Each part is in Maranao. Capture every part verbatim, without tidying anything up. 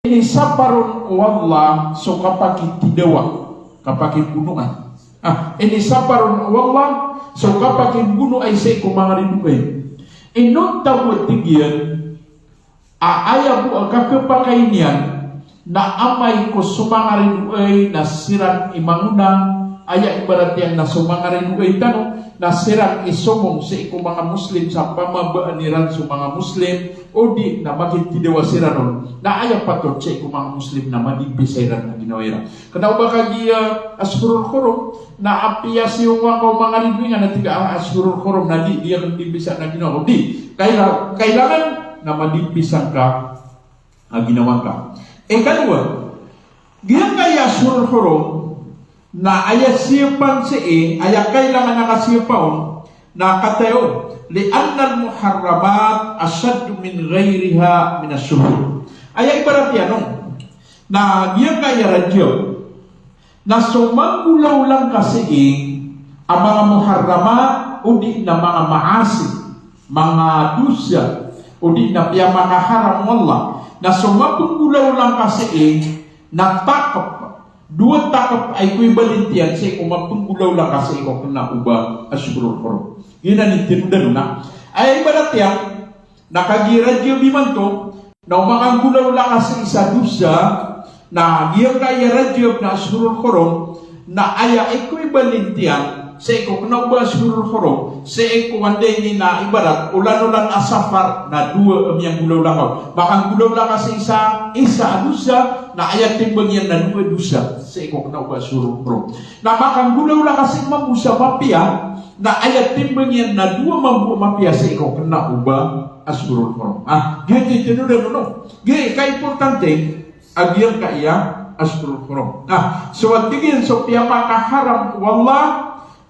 Inisapar on o Allah so kapakitidawa, kapakimbonoay. Ah, inisapar on o Allah so kapakimbonoay sii ko manga ridoay. Inonta bo a tig iyan a aya bo a kakepakay niyan na amay ko so manga ridoay na siran i mangona, aya ibarat iyan na so manga ridoay tano na siran i somong sii ko manga Muslim sa pamabaan iran so manga Muslim, odi na makitidawa siran on. Na aya patot sii ko manga Muslim na madimpisan iran a ginawa iran. Kena o ba kagiya Ashhurul Hurum, na apiya siyongowan ka o manga ridoay nga na tig a Ashhurul Hurum, na di, di akn dimpisan a ginawa ko. Di, kaila-, kailangan na madimpisan ka a ginawa ngka. Ikadowa, giyangkaya Ashhurul Hurum, na aya siyapan sii, aya kailangan a kasiyapa on, na kataya on, "Li'annal muharramat ashaddu min ghayriha minash shuhur." Aya ibarat iyan on, na giyangkaya Rajab, na so manggolawla ngka sii a manga muharramat, odi na manga maasi, manga dosa, odi na piyamakaharam o Allah. Na so mapenggolawla ngka sii na takep, dowa takep a equivalent iyan sii ko mapenggolawla ngka sii ko kena o ba Ashhurul Hurum. Giyanan i tinodan on a. Aya ibarat iyan, na kagiya Rajab imanto, na o makanggolawla ka sii sa dosa, na giyangkaya Rajab na Ashhurul Hurum, na aya equivalent iyan sii ko kena o ba Ashhurul Hurum, sii ko anda ini na ibarat, olan-olan a Safar, na dowa a miyanggolawla ka. Makanggolawla ka sii sa isa a dosa, na aya timbang iyan na dowa a dosa, sii ko kena o ba Ashhurul Hurum. Na makanggolawla ka sii mambo sa mapiya, na aya timbang iyan na dowa mambo a mapiya sii ko kena o ba Ashhurul Hurum. Ah, giyoto i tinodan on. Giya i kaimportante a giyangkaya Ashhurul Hurum. Ah, so a tig iyan so piyamakaharam o Allah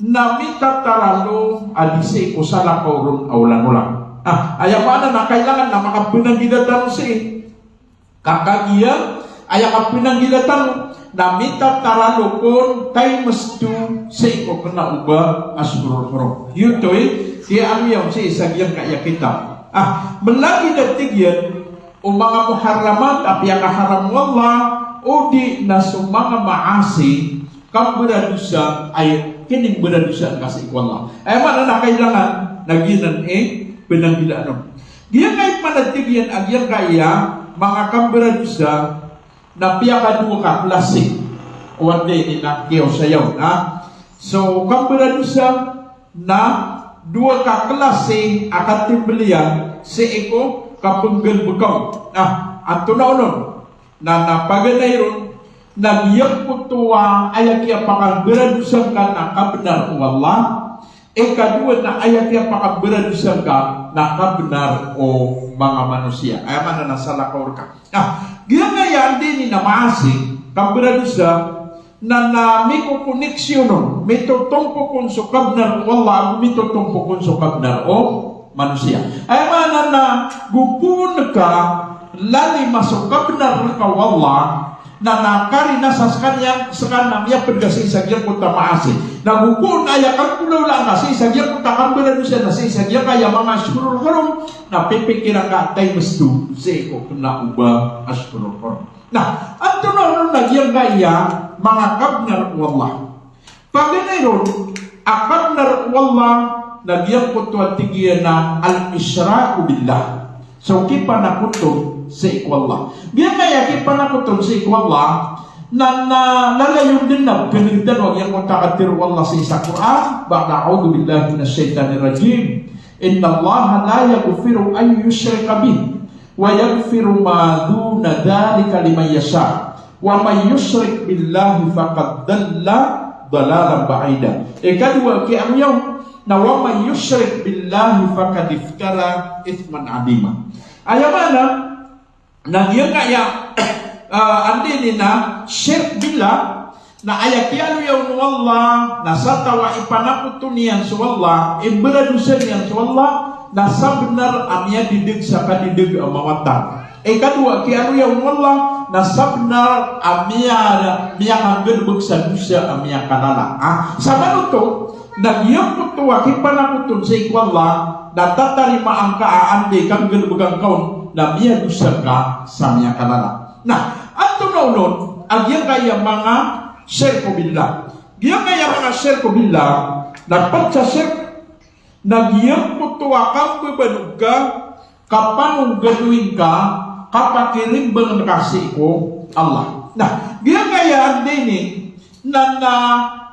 na mitataralo a di sii ko salakaw ron a olan-olan. Ah, aya maana na kailangan na makapenanggila tano sii. Ka kagiya aya kapenanggila tano na mitataralo kon times two sii ko kena o ba Ashhurul Hurum. Giyoto i kiyaaloya on sii sa giyangkaya kitab. Ah, melagid a tig iyan o manga muharramat a piyakaharam o Allah, odi na so manga maasi, kamberadosa, aya kinimberadosa ngka sii ko Allah. Aya maana na kailangan na giyanan i penanggilaan on. Giyangkai pman a tig iyan a giyangkaya manga kamberadosa na piyakadowa ka klasi. O anda ini na kiyaosaya on a. So kamberadosa na dowa ka klasi a katimbel iyan sii ko kapenggalebeka on. Na antonaa onon? Na, na paganay ron, na giyangkoto a aya kiyapakamberadosa ngka na kabenar o Allah. Ikadowa na aya kiyapakamberadosa ngka na kabenar o manga manosiya. Aya maana na salakaw reka. Na giyangkaya anda ini na maasi, kamberadosa, na, na mikokoneksyon on, mitotompok on so kabenar o Allah, ago mitotompok on so kabenar o manosiya. Aya maana na go poon ka lalima so kabenar reka o Allah, na, na karina sa sekaniyan, sekan na miyaped ka sii sa giyangkoto a maasi. Na go poon aya kanggolawla ngka sii sa giyangkoto a kamberadosa na sii sa giyangkaya manga Ashhurul Hurum, na pipikiran ka times two sii ko kena o ba Ashhurul Hurum. Na antonaa onon a giyangkaya manga kabenar o Allah? Paganay ron a kabenar o Allah na giyangkoto a tig iyan a al-ishraku billah. So kipanakoton sii ko Allah. Giyangkaya kipanakoton sii ko Allah na, na lalayon den a penegitan o giyangkoto a katharo o Allah sii sa Qur'an, ba'da a'udhu billahi minash shaitanir rajim. Innallaha la yaghfiru an yushraka bih wa yaghfiru ma duna dhalika liman yasha. Wa man yushrik billahi faqad dhalla dhalalan ba'ida. Ikadowa kiyaaloya on na wa man yushrik billahi faqad iftara ithman adhima. Aya maana na giyangkaya, ah, anda ini na shirk billah, na aya kiyaaloya on o Allah, na sa taw a ipanakoton iyan so Allah, imberadosa niyan so Allah, na sabenar a miyadideg sa kadideg a mawatan. Ikadowa kiyaaloya on o Allah, na sabenar a miya, miyakanggalebek sa dosa a miyakalala. Ah, samanoto, na giyangkoto a kipanakoton sii ko Allah, na tatarimaan ka a anda i kanggalebekan ka on, na miyadosa ka sa miyakalala. Na antonaa onon a giyangkaya manga shirku billah? Giyangkaya manga shirku billah, na pd sa shirk, na giyangkoto a kambabanog ka, kapanonggaloy ngka, kapakirimbang ka sii ko Allah. Na giyangkaya anda ini na, na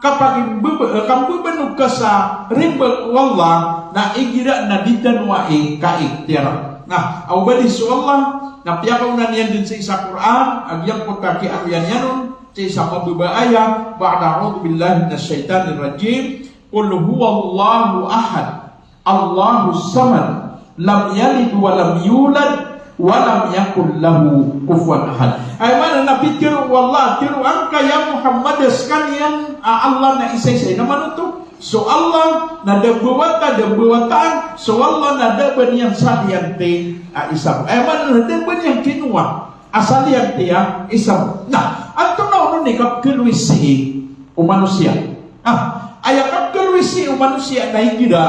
kapakimbabanog ka sa rimbang o Allah, na igira na di tano aya kaikhtiyar. Na aw ba di so Allah na piyakaonayan dn sii sa Qur'an a giyangkoto a kiyaaloya niyan on sii sa mababa a ayat, ba'da a'udhu billahi minash shaitanir rajim, "Qul huwallahu ahad, Allahus samad, lam yalid wa lam yulad, wa lam yakul lahu kufuwan ahad." Aya maana na pitharo o Allah, tharoa ngka ya Muhammad a skaniyan a Allah na isaisa. Ino man oto? So Allah na da a ba wata, da a ba wataan. So Allah na da a ba niyan saliyanti a isa. Aya maana na da a ba niyan kinowa a saliyanti a isa. Na antonaa onon i kapkhalowid sii o manosiya? Ah, aya kapkhalowid sii o manosiya na igira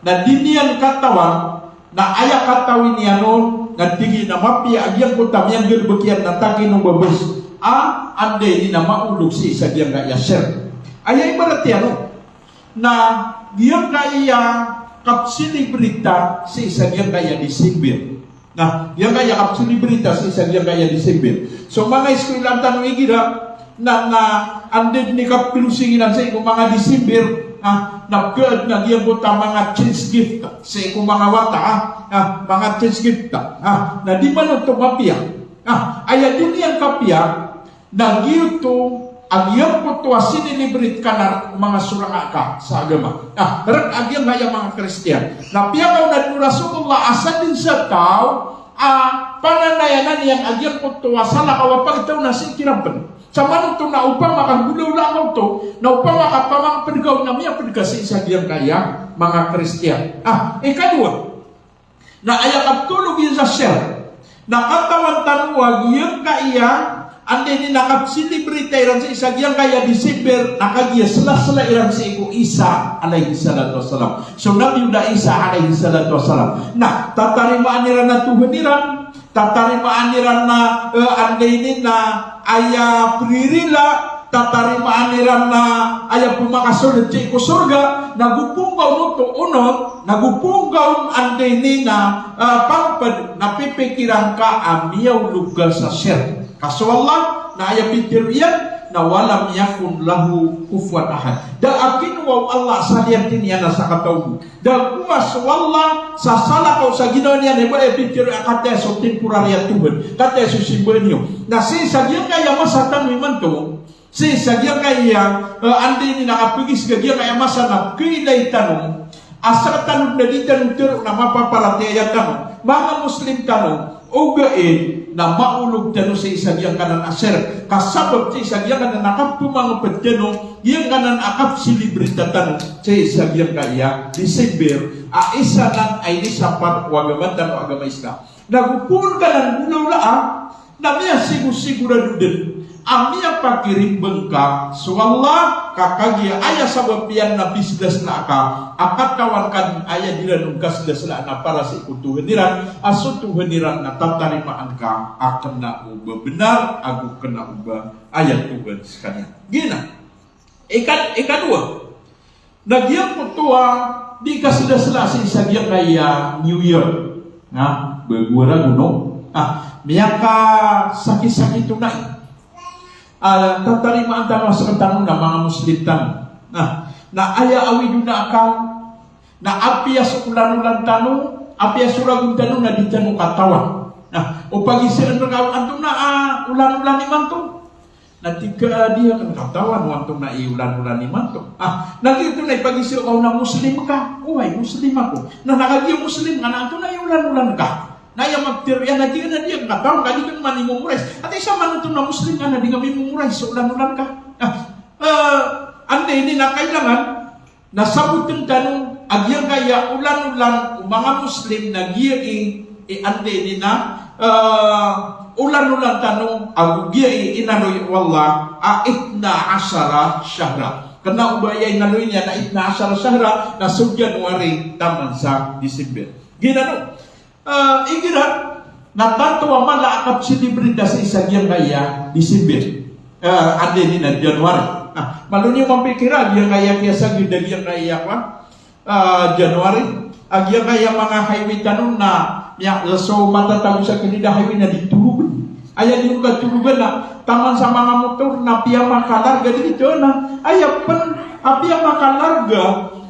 na di niyan katawan, na aya katawi niyan on na tig iyan a mapiya a giyangkoto a miyanggalbk iyan na taki o babas a anda ini na maolog sii sa giyangkaya shirk. Aya ibarat iyan on na giyangkaya kapsilibrita sii sa giyangkaya December. Na giyangkaya kapsilibrita sii sa giyangkaya December. So manga iskowila tano igira na, na anda dn i kapkhalosing iran sii ko manga December, na, na pkhaadn a giyangkoto a manga change gift sii ko manga wata, na manga change gift, na di man oto mapiya. Na aya di niyan kapiya na giyoto a giyangkoto a sinilibrita ka na manga sorang a ka sa agama. Na rk a giyangkaya manga Kristiyan. Na piyakaona dn o Rasulullah a sadn sa taw a pananayanan iyan a giyangkoto a salakaw a pagtaw na sii kiran pn. Sa man oto na opama ka nggolawlaa ka oto, na opama ka pamangpd ka on na miyapd ka sii sa giyangkaya manga Kristiyan. Ah, ikadowa, na aya kaptolog iyan sa shirk, na katawan tano a giyangkaya anda ini na kapsilibrita iran sii sa giyangkaya December, na kagiya slasla iran sii ko Isa alayhis salatu wassalam. So Nabiyullah Isa alayhis salatu wassalam. Na tatarimaan iran a Tuhan iran, tatarimaan iran a, eh, anda ini na aya pririla, tatarimaan iran a aya pmakasold sii ko sorga, na go pongka on oto, onon, na go pongka on anda ini na, eh, pangpd, na pipikiran ka a miyaolog ka sa shirk. Ka so Allah, na aya pitharo iyan, na wa lam yakun lahu kufuwan ahad. Da a kinowa o Allah a saliyanti niyan a sakataw bo. Da kowa so Allah sa salakaw sa ginawa niyan, ibarat a pitharo a kataya so temporary a Tuhan, kataya so simba niyo. Na sii sa giyangkaya masa tano imanto, sii sa giyangkaya, eh, anda ini na kapagis ka giyangkaya masa na pkhailay tano a sktano na di tano tharoon a mapaparatiyaya tano, manga Muslim tano, ogaid na maolog tano sii sa giyangkanan a shirk. Ka sabap sii sa giyangkanan a kapmangpd tano, giyangkanan a kapsilibrita tano sii sa giyangkaya December a isa nan a inisapat o agama tano a agama Islam. Na go pn ka nan nggolawlaa, na miyasigosigorado dn a miyapakirimbang ka so Allah, ka kagiya aya sabap iyan na pzlasla ka a katawan ka dn a aya di ran on kaslaslaan a para sii ko Tuhan iran, a so Tuhan iran na tatarimaan ka a kna o ba bnar ago kna o ba aya Tuhan skaniyan. Giyanan. Ika-, ikadowa, na giyangkoto a di kaslasla sii sa giyangkaya New Year. Na, bago a ragon, no? Ah, miyakasakisakit on ai. Ah, tatarimaan tano a sktano na manga Muslim tano. Na, na aya awid on a akal, na apiya so olan-olan tano, apiya so ragon tano na di tano katawan. Na, o pagisaan rka o antonaa, ah, olan-olan imanto. Na tig ka a di akn katawan o antonaa i olan-olan imanto. Ah, na giyoto na ipagiza ka on a Muslim ka. Oway, Muslim ako. Na kagiya Muslim ka na antonaa i olan-olan ka? Na aya magtero iyan na tig iyan a di akn katawan ka, di akn man i-memorize. Ati isa man oto na Muslim ka na di ka mi-memorize so olan-olan ka. Ah, eh, anda ini na kailangan na sabotn tano a giyangkaya olan-olan o manga Muslim na giyai i anda ini na, eh, olan-olan tano ago giyai i inaloy o Allah a itna ashara shahra. Kna o ba aya inaloy niyan a itna ashara shahra na so January taman sa December. Giyanan o. Ah, igira Na tanto a mala a kapselebrita sii sa giyangkaya December. Eh, anda ini na January. Na, malo niyo mampikira giyangkaya kiyasagid a giyangkaya kwa, ah, January. A giyangkaya manga highway tano na, miya, so matatago sa kanila highway na di torogan. Aya di ka torogan na, taman sa manga motor na piyamakalarga di gito na. Aya pen, a piyamakalarga,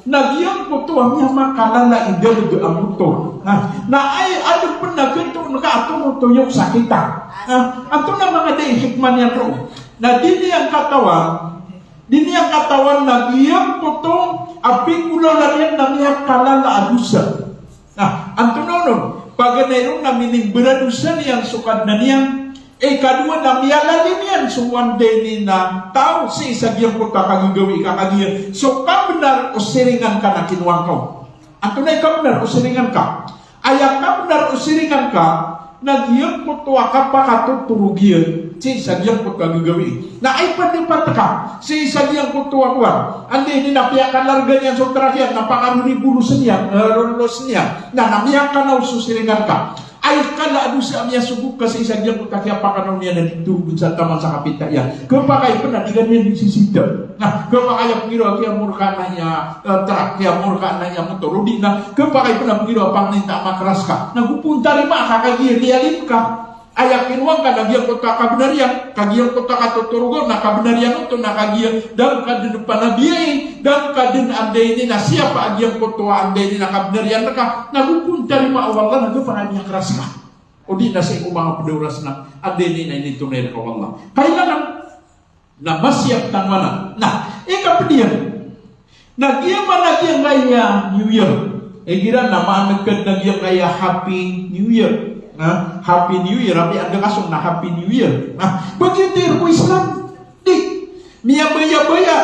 na giyangkoto a miyamakalala i dalag a motor. Na, na ay, ado pen na gito na ka ato motor yok sakita. Na, anto na manga da i hikmah niyan roo. Na di niyan katawan, di niyan katawan na giyangkoto a pinggolalan iyan na miyakalala a dosa. Na, antonaa onon, paganay ron na minimberadosa niyan so Kadnan iyan, ikadowa na miyalalim iyan so anda ini na taw sii sa giyangkoto a kagagawii ka kagiya so kabenar o siringan ka na kinowa ngka on. Antonaa i kabenar o siringan ka? Aya kabenar o siringan ka, na giyangkoto a kapakatotorog iyan sii sa giyangkoto a gagawii. Na ay padapat ka sii sa giyangkoto a kowan. Anda ini na piyakalarga niyan so truck iyan, na pakariribolos niyan, eh, rolos niyan. Na, na miyakanaw so siringan ka. Ay kala a dosa a miyasogo ka sii sa giyangkoto a kiyapakanaw niyan a di torogan sa taman sa kapita iyan. Kepakay pen a di ka niyan di sisida. Na, kepakay a pegiraw a kiyamorkaan iyan, eh, truck, kiyamorkaan iyan motor. O di na, kepakay pen a pegiraw a pangninta a makeras ka. Na go pen tarimaa ka kagiya liyalim ka. Aya kinowa ngka na giyangkoto a kabenar iyan, ka giyangkoto a katotorogan na kabenar iyan oto na kagiya da ngka den panabiyai, da ngka den anda ini na siyapa a giyangkoto a anda ini na kabenar iyan reka, na go pen tarimaa o Allah na go pangani a keras ka. O di na sii ko manga pedaoras na anda ini na initonay reka o Allah. Kailangan na masiyap tano anan. Na, ikaped iyan. Na giya man a giyangkaya New Year. Igira na maneked na giyangkaya Happy New Year. Na, Happy New Year. Apiya anda ka song na Happy New Year. Na, ba giyoto i roo ko Islam? Di. Miyabayabaya.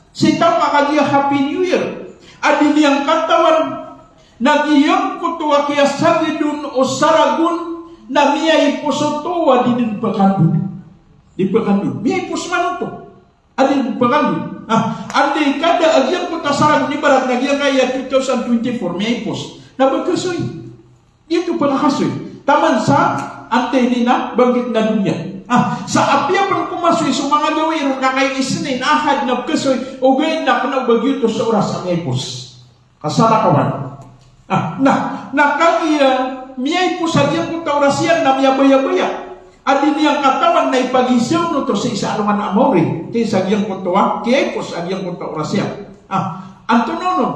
Sii taman ka giya Happy New Year. A di niyan katawan na giyangkoto a kiyasagid on o sarag on na miyaipos oto a di den pekandod. Di pekandod. Miyaipos man oto. A di den pekandod. Ah, anda i kada a giyangkoto a sarag on ibarat na giyangkaya two thousand twenty-four, miyaipos. Na ba kasoy? Di oto pekakasoy. Taman sa, anda ini na, bangkit na doniya. Ah, sa apiya pen komasoy so manga gawii ron ka kai Isnin, Ahad na pekasoy, ogaid na kena o ba giyoto so oras a miyaipos. Ka salakawan. Ah, na, na kagiya miyaipos a giyangkoto a oras iyan na miyabayabaya. A di niyan katawan na ipagiza on oto sii sa alongan a maori. Sii sa giyangkoto a, kiyaipos a giyangkoto a oras iyan. Ah, antonaa onon,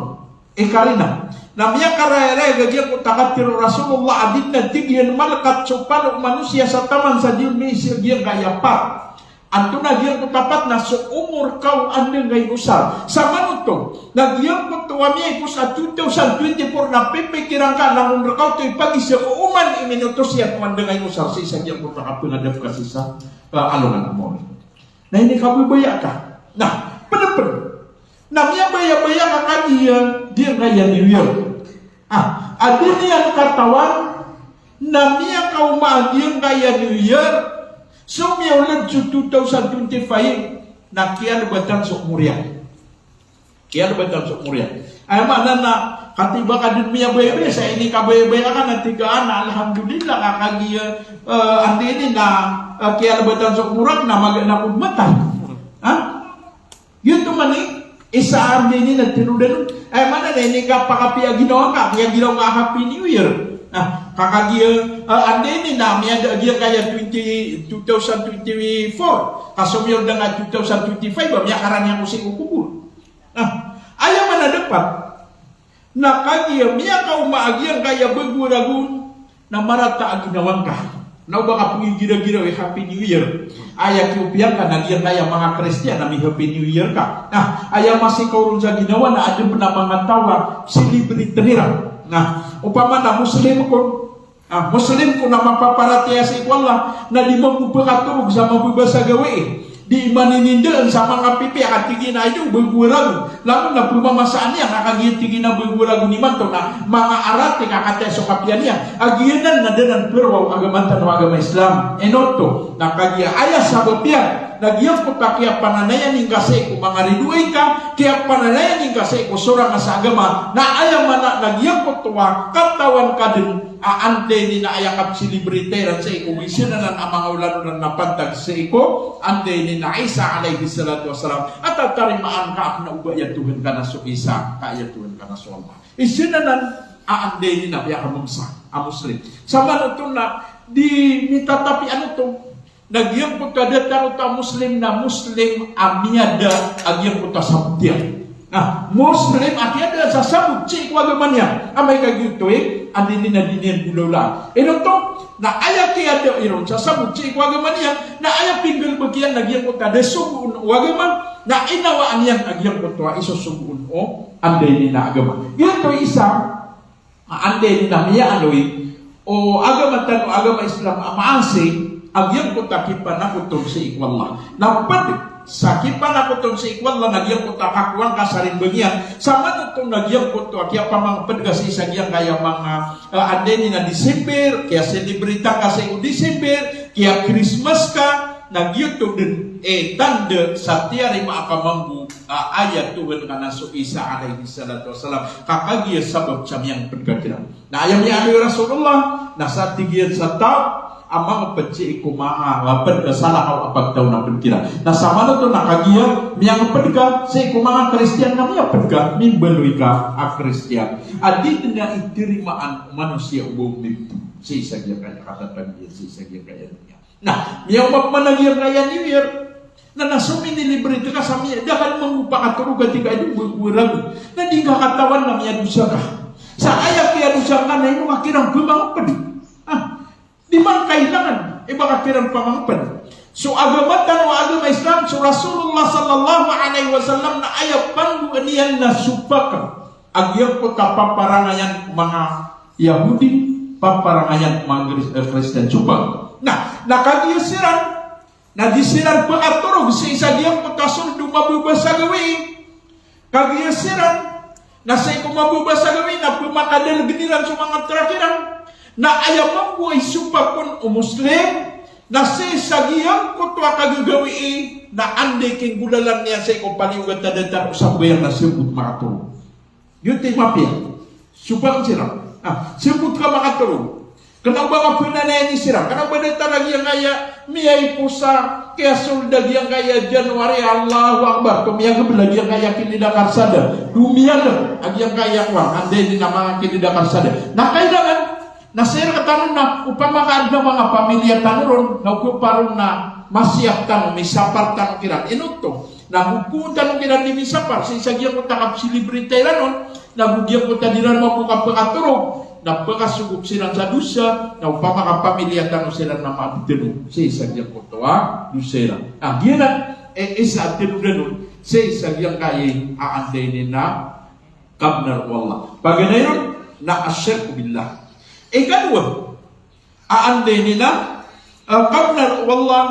ikarina. Na miyakarayarayag a giyangkoto a katharo o Rasulullah a di den a tig iyan malekat so palo o manosiya sa taman sa di on miisa giyangkaya pat. Antonaa giyangkoto a pat na so omor ka o anda ngka inosar. Samanoto, na giyangkoto a miyaipos a two thousand twenty-four na pipikiran ka langon reka oto ipagiza ko oman i minotos iyan o anda ngka inosar sii sa giyangkoto a kapengadap ka sii sa, eh, alongan a maori. Na inikababaya ka. Na, peden, peden. Na miyabayabaya ka kagiya giyangkaya New Year. Ah, a di niyan katawan na miyakaoma a giyangkaya New Year, so miyaolad so two thousand twenty-five, na kiyalebatan so omor iyan. Kiyalebatan so omor iyan. Aya maana na, katiba ka den miyabayabaya, sa inikababaya ka na tig ka a, alhamdulillah, ka kagiya, eh, anda ini na, eh, kiyalebatan so omor aken na magaan ako matay. Ha? Giyoto man i isa a anda ini na tinodan on. Aya maana na inikapakapiya ginawa ngka, kiyagiraw ngka a Happy New Year. Na, ka kagiya, eh, anda ini na miyada a giyangkaya twenty, two thousand twenty-four. Ka so miyaolad a two thousand twenty-five, ba miyakarani ako sii ko kobor. Na, aya maana dapat na kagiya miyakaoma a giyangkaya bago a ragon, na marata a ginawa ngka. Na o ba ka pengigiragiraw i Happy New Year. Aya kiyopiya ngka na giyangkaya manga Kristiyan na mi-Happy New Year ka. Na, aya masikaw ron sa ginawa na aden pen a manga taw a celebrity iran. Na, opama na Muslim kon, ah, Muslim kon a mapaparatiyaya sii ko Allah, na di mambo pekatorog sa mababasa gawii. Di maninindaan sa manga pipiya ka tig iyan a ino, bago a ragon. Langon na pemamasaan iyan, ka kagiya tig iyan a bago a ragon imanto na manga arati ka kataya so kapiya niyan. A giyanan na da nan peraw o agama tano a agama Islam. Ino oto, na kagiya aya sabap iyan, na giyangkoto a kiyapananayan ingka sii ko manga ridoay ka, kiyapananayan ingka sii ko sorang a sa agama, na aya maana na giyangkoto a katawan ka den, a anday niyan a aya kapsilibrita iran sii ko, isa anan a manga olad iran na pantag sii ko anday niyan a Isa alayhis salatu wassalam, a tatarimaan ka a kna o ba aya Tohan ka na so Isa, ka aya Tohan ka na so Allah. Isa anan a anday niyan a piyakamamsa a Muslim. Samanoto na di mitatapian oto na giyangkoto a datar oto a Muslim na Muslim a miyada a giyangkoto a sabot iyan. Na Muslim a kiyada sa sabot sii ko agama niyan. Amay ka giyoto i, anday niyan a di niyan golawlaan. Ino oto, na aya kiyada iron sa sabot sii ko agama niyan, na aya pinggalbk iyan na giyangkoto a da sogoon o agama, na inawaan iyan a giyangkoto a isosogoon o anday niyan a agama. Giyoto i isa a anday niyan a miyaaloy o agama tano a agama Islam a maasi a giyangkoto a kipanakoton sii ko Allah. Na pd sa kipanakoton sii ko Allah na giyangkoto a kakowa ngka sa rimbang iyan, samanoto na giyangkoto a kiyapamangpd ka sii sa giyangkaya manga, ah, anday niyan a December, kiyaselebrita ka sii ko December, kiya-Christmas ka, na giyoto dn i tanda sa tiyarima ka mambo a aya Tohan ka na so Isa alayhis salatu wassalam. Ka kagiya sabap sa miyangpd ka kiran. Na aya miyaaloy o Rasulullah, na sa tig iyan sa taw a mangpd sii ko manga, a pd, salakaw a pagtaw na pd kiran. Na samanoto na kagiya miyangpd ka sii ko manga Kristiyan na miyapd ka, mimbaloy ka a Kristiyan. A di dn a itarimaan o manosiya o ba on mipd sii sa giyangkaya katatag iyan, sii sa giyangkaya dunya. Na miyaoma pman a giyangkaya New Year. Na, na so minilibrita ka sa miya, da ka dn mambo pakatorog a tig ka, "Ay, di, ba, ba ragon." Na di ngka katawan na miyadosa ka. Sa aya kiyadosa ngka na ino ka kiran pmangpd. Ah, di man kailangan i ba ka kiran pmangpd. So agama tano a agama Islam, so Rasulullah sallallahu alayhi wasallam na aya pandoan iyan na sopaka a giyangkoto a paparangayan o manga Yahudi, paparangayan o manga Kris-, eh, Kristiyan. Sopak. Na, na kagiya siran na di siran pkatorog sii sa giyangkoto a sold o mababa sa gawii. Kagiya siran na sii ko mababa sa gawii na pmakadalgn iran so manga trak iran. Na aya mambo a isopakn o Muslim na sii sa giyangkoto a kagagawii na anday kinggolalan iyan sii ko paliyogat a datar o sambayang na sii bo makatorog. Giyoto i mapiya. Sopakn siran. Ah, sii bo ka makatorog. Kna o ba kapnanayan i siran. Kna o ba datar a giyangkaya miyaiposa, kiyasold a giyangkaya January, Allahu Akbar. Tomiyagabl a giyangkaya kinidakar sa da. Tomiyagabl a giyangkaya kowan. Anday niyan a manga kinidakar sa da. Na kailangan na sii rktano na opama ka adn a manga pamilya tano ron, na o khaparon na masiyak tano, misapar tano kiran. Ino oto. Na go ko tano kiran di misapar, sii sa giyangkoto a kapsilibrita iran on, na go giyangkoto a di ran mambo kapkatorog, na pkasogop siran sa dosa, na opama ka pamilya tano siran na maabtn on, sii sa giyangkoto a dosa iran. Na giyanan, eh, isa a tanodan on, sii sa giyangkaya a anday niyan a kabnar o Allah. Paganay ron na ash-shirku billah. Ikadowa, a anday niyan a, ah, kabnar o Allah,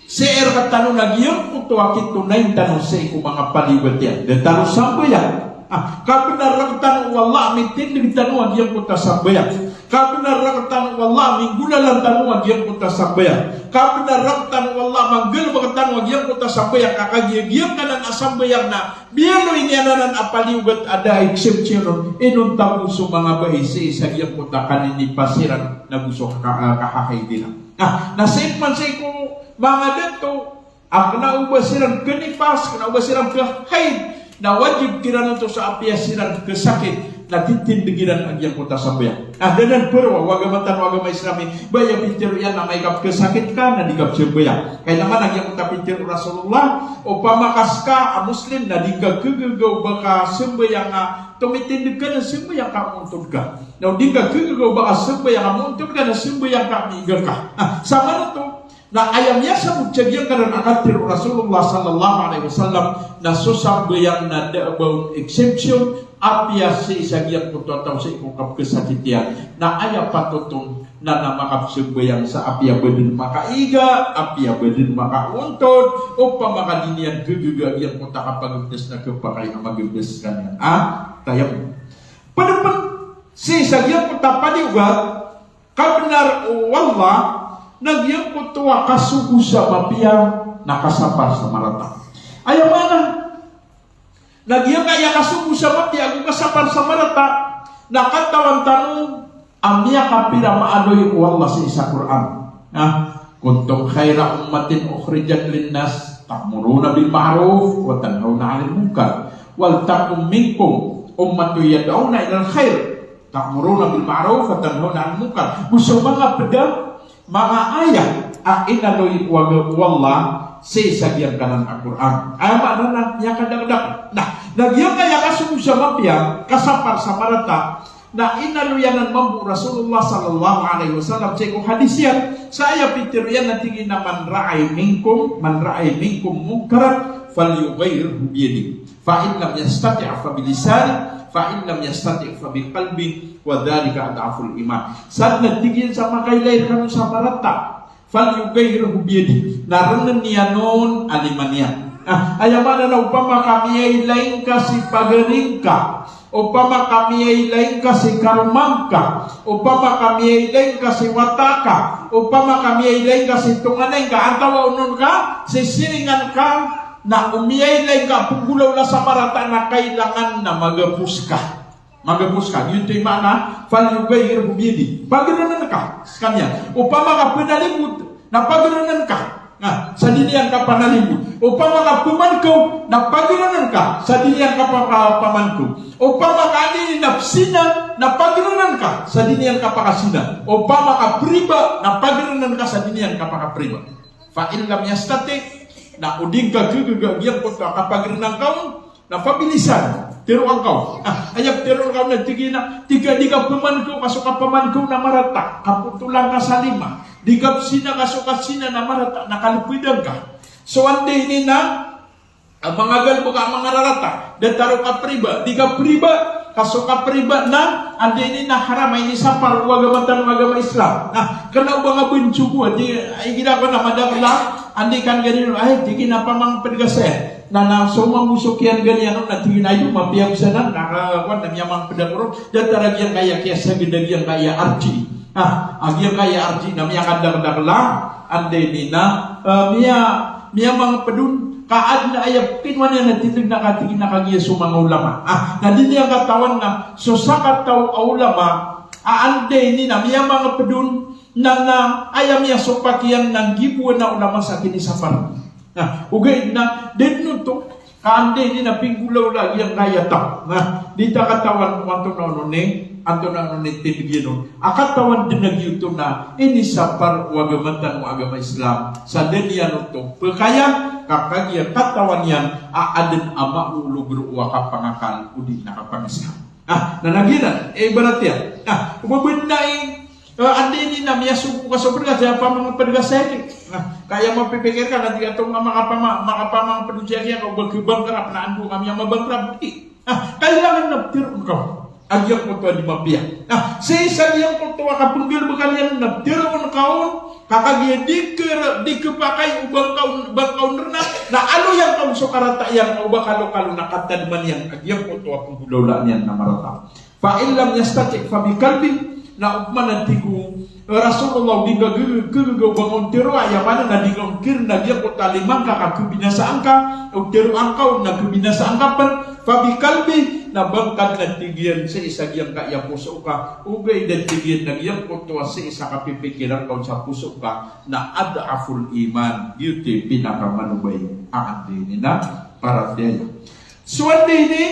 sii rktano na giyangkoto a kitonayn tano sii ko manga paliyogat iyan. Da tano sambayang. Ah, kabnar rktano o Allah a mitindg tano a giyangkoto a sambayang. Kabnar rktano o Allah a minggolalan tano a giyangkoto a sambayang. Kabnar rktano o Allah a manggalbk tano a giyangkoto a sambayang. Ka kagiya giyangkanan a sambayang na miyaaloy niyan anan a paliyogat a da a exemption on, inonta bo so manga bai sii sa giyangkoto a kaninipasiran, na go so ka-, ah, kahahaid iran. Na, na sii pman sii ko manga dato a kna o ba siran knipas, kna o ba siran khahaid, na wajib kiran oto sa apiya siran khasakit, na titindg iran a giyangkoto a sambayang. Na da dn poro o agama tano a agama Islam i, ba aya pitharo iyan na amay ka pkhasakit ka na di ka pzambayang. Kay na man a giyangkoto a pitharo o Rasulullah, opama ka ska a Muslim na di ngka khagaga o ba ka sambayang a tomitindg ka na sambayang ka a moontod ka. Na o di ngka khagaga o ba ka sambayang a moontod ka na sambayang ka a miiga ka. Na samanoto, na aya miyasabot sa giyangkanan a katharo o Rasulullah sallallahu alayhi wasallam, na so sambayang na da a ba on exemption, apiya sii sa giyangkoto a taw sii ko kapkhasakit iyan. Na aya patot on na, na makapzambayang sa apiya ba dn makaiga, apiya ba dn makaoontod, opama ka di niyan khagaga a giyangkoto a kapagabdas na khapakay a magabdas skaniyan a tayammum. Pd pn sii sa giyangkoto a paliyogat, kabnar o Allah, na giyangkoto a kasogo sa mapiya na kasapar sa marata. Aya maana na giyangkaya kasogo sa mapiya ago kasapar sa marata, na katawan tano a miyakapira maaloy o Allah sii sa Qur'an. Na, "Kuntum khayra ummatin ukhrijat linnas, ta'muruna bil ma'ruf wa tanhawna 'anil munkar. Wal takum minkum ummatun yad'una ilal khair, ta'muruna bil ma'ruf wa tanhawna 'anil munkar." Go so manga pd a manga ayat a inaloy o Allah sii sa giyangkanan a Qur'an. Aya maana na miyakadakdakl. Na, na giyangkaya kasogo sa mapiya, kasapar sa marata, na inaloy anan mambo o Rasulullah sallallahu alaihi wasallam sii ko hadis iyan, sa aya pitharo iyan na tig iyan a, "Man ra'a minkum, man ra'a minkum munkaran, falyughayyirhu biyadihi. Fa in lam yastati' fabilisanihi, fa in lam yastati' fabiqalbihi, wa dhalika ad'aful iman." Sadn a tig iyan sa makailay rkano sa marata, "Falyughayyirhu biyadihi." Na rnn iyan on a lima niyan. Ah, aya maana na opama ka miyailay ngka si pagari ngka, opama ka miyailay ngka si karoma ngka, opama ka miyailay ngka si wata ka, opama ka miyailay ngka si tonganay ngka, antaa onon ka, si siringan ka, na o miyailay ngka a pnggolawla sa marata na kailangan na magapos ka. Magapos ka. Giyoto i maana, "Falyughayyirhu biyadihi." Pagrnn ka skaniyan. Opama ka pnalimbot, na pagrnn ka. Na, sa di niyan ka panalimbot. Opama ka pmankaw, na pagrnn ka. Sa di niyan ka pa-, pa-, pamankaw. Opama ka anda ini na pzina, na pagrnn ka. Sa di niyan ka pakazina. Opama ka priba, na pagrnn ka. Sa di niyan ka pakapriba. Fa in lam yastati', na o di ngka gagaga giyangkoto a kapagrnn ka on, na fabilisanihi, tharoa ngka on. Ah, aya ptharoa ngka on na tig iyan a, tig ka di ka pmankaw ka so kapamankaw na marata, kapotola ngka sa lima. Di ka pzina ka so kazina na marata, na kalpda ngka. So anda ini na, ah, manga galbk a manga rarata, datar o kapriba, di ka priba ka so kapriba na, anda ini na haram a inisapar o agama tano a agama Islam. Na, kna o ba nga bnsogo a, di, igira ko na madakl a, anda i kan gani, ay, tig iyan a pamangpd ka saya. Na, na so mambo so kiyanggani iyan on na tig iyan a, "Ay, mapiya ko sanan, na, ah, kowan na miyamangpd ako ron." Datar a giyangkaya kiyasagad a giyangkaya arji. Ah, a giyangkaya arji na miyakadakdakl a, anda ini na, ah, miya, miyamangpd on, ka adn a aya pkinowa niyan a tindg na katig iyan a kagiya so manga ulama. Ah, na di niyan katawan na so sakataw a ulama, ah, anda ini na miyamangpd on, na, na aya miyasopak iyan na nggibo a ulama sa kinisapar. Na, ogaid na, da dn oto, ka anda ini na pinggolawla giyangkaya taw. Na, di ta katawan o antonaa onon i, antonaa onon i tindg iyan on. A katawan dn a giyoto na inisapar o agama tano a agama Islam. Sa da niyan oto pkaya, ka kagiya katawan iyan a adn a maolog roo a kapangakal odi na kapang-Islam. Ah, na, na giyanan i ibarat iyan. Ah, o ba bnar i, eh, anda ini na miyasogo ka so pd ka saya, pamangpd ka saya ini. Na, ka aya mapipikir ka na tig ka oto nga makapama-, makapamangpd on saya, ka o ba khabankrupt na anda ka miyamabankrupt. Di. Ah, kailangan na ptharoon ka on a giyangkoto a di mapiya. Na, sii sa giyangkoto a kapnggalbkn iyan na ptharoon ka on, ka kagiya di kr-, di khapakay o ba ngka on, ba ngka on rna, na aloy angka on so karata iyan, o ba kalokalo na katadman iyan a giyangkoto a pnggolawlaan iyan na marata. Fa in lam yastati' fa bi qalbihi, na opama na tig o Rasulullah, o di ngka g-, g-, g-, o ba ngka on tharoa, aya maana na di ngka on kr-, na giyangkoto a lima ngka ka khabinasaan ka, o tharoa ngka on na khabinasaan ka pn, fa bi qalbihi, na ba ngka dn a tig iyan sii sa giyangkaya poso ka, ogaid a tig iyan na giyangkoto a sii sa kapipikiran ka on sa poso ka, na ad'aful iman, giyoto i pinakamanobai a anda ini na paratiyaya. So anda ini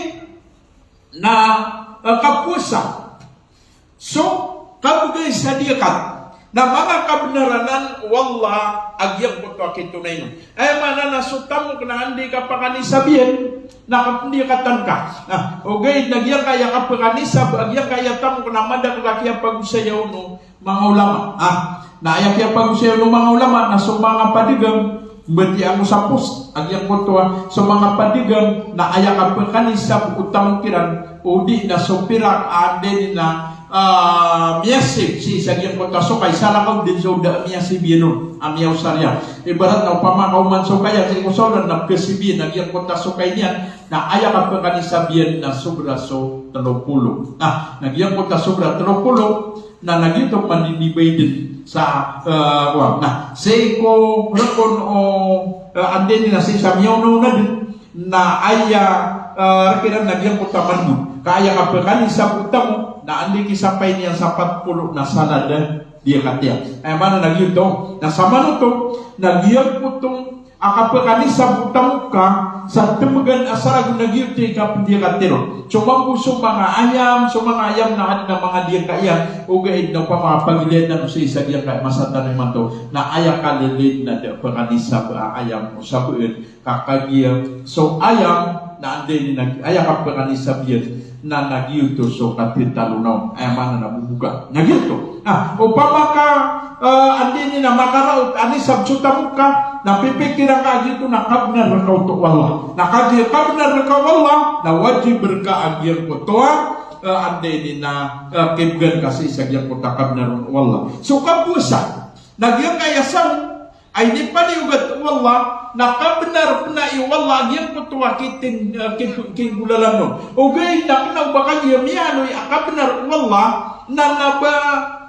na, eh, kapowasa. So kabgay sa diyakat na manga kabnar anan o Allah a giyangkoto a kitonay on. Aya maana na so tamok na anda i kapakanisab iyan na kapndiyakatan ka. Na, ogaid na giyangkaya kapakanisab a giyangkaya tamok na madakl a kiyapagosaya on o manga ulama. Ah, na aya kiyapagosaya on o manga ulama na so manga padagang, mbatiya ko sa post a giyangkoto a, so manga padagang na aya kapakanisab o tamok iran, odi na so pirak a anda ini na, ah, miyasib sii sa giyangkoto a sokay, salakaw dn so da a miyasib iyan on a miyaosar iyan. Ibarat na opama ka oman sokay a sii ko saolan na pkasib iyan a giyangkoto a sokay niyan, na aya kapakanisab iyan na sobra so tlo polo. Na, na giyangkoto a sobra tlo polo, na, na giyoto man i di baydn sa, eh, kowan. Na, sii ko rkon o, eh, anda ini na sii sa miyaonaona dn, na aya, eh, rk iran na giyangkoto a manbod. Ka aya kapakanisab o tamok, Na anda i kisampay niyan sa pat polo na salad, eh, di a katiya. Aya maana na giyoto. Na samanoto, na giyangkoto a kapakanisab o tamok ka sa tmbgan a sarag na giyoto i kapdi a katiya ron. So mambo so manga ayam, so manga ayam na adn a manga di a kaya, ogaid na opama ka pagilayan tano sa isa giyangkaya masa tano imanto, na aya kalilid na da pakanisab a ayam o sabaad, ka kagiya so ayam na anda ini na aya kapakanisab iyan na, na giyoto so katatalo na on. Aya maana na boboka. Na giyoto. Na opama ka, eh, anda ini na makaraot a nisab so tamok ka, na pipikiran ka a giyoto na kabnar rka oto o Allah. Na kagiya kabnar rka o Allah, na wajib rka a giyangkoto a, eh, anda ini na, eh, kibgan ka sii sa giyangkoto a kabnar o Allah. So kapowasa na giyangkaya saw a inipaliyogat o Allah, na kabnar pn i o Allah a giyangkoto a kitin, eh, ki-, kinggolalan on. Ogaid na kna o ba kagiya miyaaloy a kabnar o Allah, na, na ba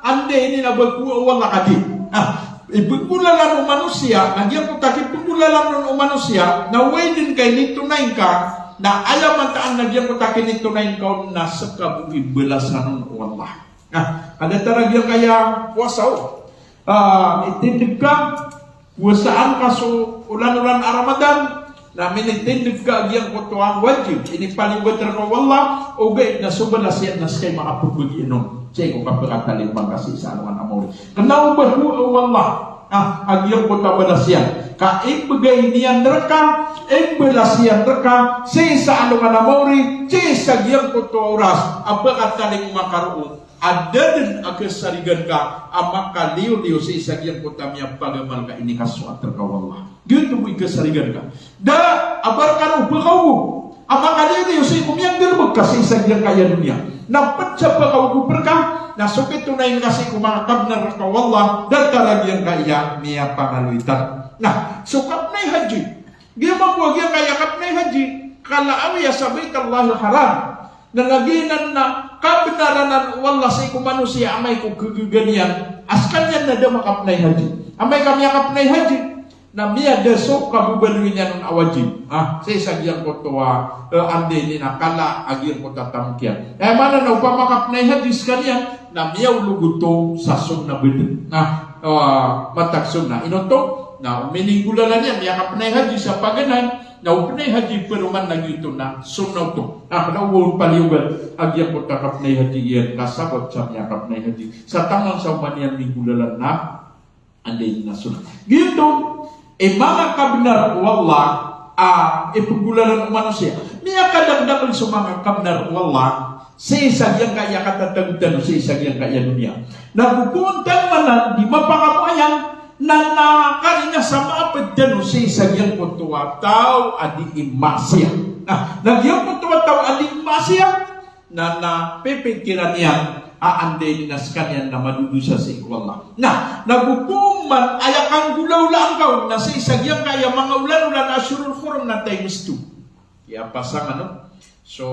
anda ini na ba ko o Allah kadi. Ah, ipnggolalan o manosiya, na giyangkoto a kipnggolalan on o manosiya, na oway dn ka initonay ngka, na aya mataan na giyangkoto a kinitonay ngka on na ska bo i balasan on o Allah. Na, ka datar a giyangkaya powasa o. Ah, itindg ka, powasaan ka so olan-olan a Ramadan, na minitindg ka a giyangkoto a wajib, inipaliyogat rka o Allah, ogaid na so balas iyan na ska i makapmbgi on sii ko kapakatalingoma ngka sii sa alongan a maori. Kna o ba ko o Allah, ah, a giyangkoto a balas iyan. Ka imbgay niyan rka, imbalas iyan rka, sii sa alongan a maori, sii sa giyangkoto a oras a pakatalingoma ka roo. A da dn a kasarigan ka a makaliyo-liyo sii sa giyangkoto a miyapagamal ka inikasoat rka o Allah. Giyoto bo i kasarigan ka. Da a ba rka roo pkaogo a makaliyo-liyo sii ko miyanggalbk ka sii sa giyangkaya doniya. Na pd sa pkaogo rka, na so kitonayn ka sii ko manga kabnar rka o Allah, datar a giyangkaya miyapangaloy tano. Na, so kapnay haji. Giya mambo a giyangkaya kapnay haji, kalaawiya sa Baitallahil Haram. Na lagid anan na kabnar anan o Allah sii ko manosiya amay ko kagaga niyan a skaniyan na da makapnay haji. Amay ka miyakapnay haji, na miyada so kababaloy niyan on a wajib. Ah, sii sa giyangkoto a, eh, anda ini na kala a giyangkoto a tamok iyan. Aya maana na opama ka pnay haji skaniyan, na miyaolog oto sa sunnah bd. Na, eh, matag sunnah. Ino oto, na o mininggolalan iyan, miyakapnay haji sa paganay, na o pnay haji paroman na giyoto na sunnah oto. Na kna o ba on paliyogat a giyangkoto a kapnay haji iyan ka sabap sa miyakapnay haji. Sa taman sa oman iyan minggolalan na anda ini na sunnah. Giyoto i manga kabnar o Allah a ipnggolalan o manosiya. Miyakadakdakl so manga kabnar o Allah sii sa giyangkaya katatago tano sii sa giyangkaya doniya. Na go poon tano anan di mapakamoayang na, na karina sa maapd tano sii sa giyangkoto a taw a dii maasiya. Na, na giyangkoto a taw a dii maasiya, na, na pipikiran iyan a anda ini na skaniyan na madodosa sii ko Allah. Na, na go poon man aya kanggolawlaan ka on na sii sa giyangkaya manga olan-olan a ashhurul hurum na times two. Iya pasang ano. So,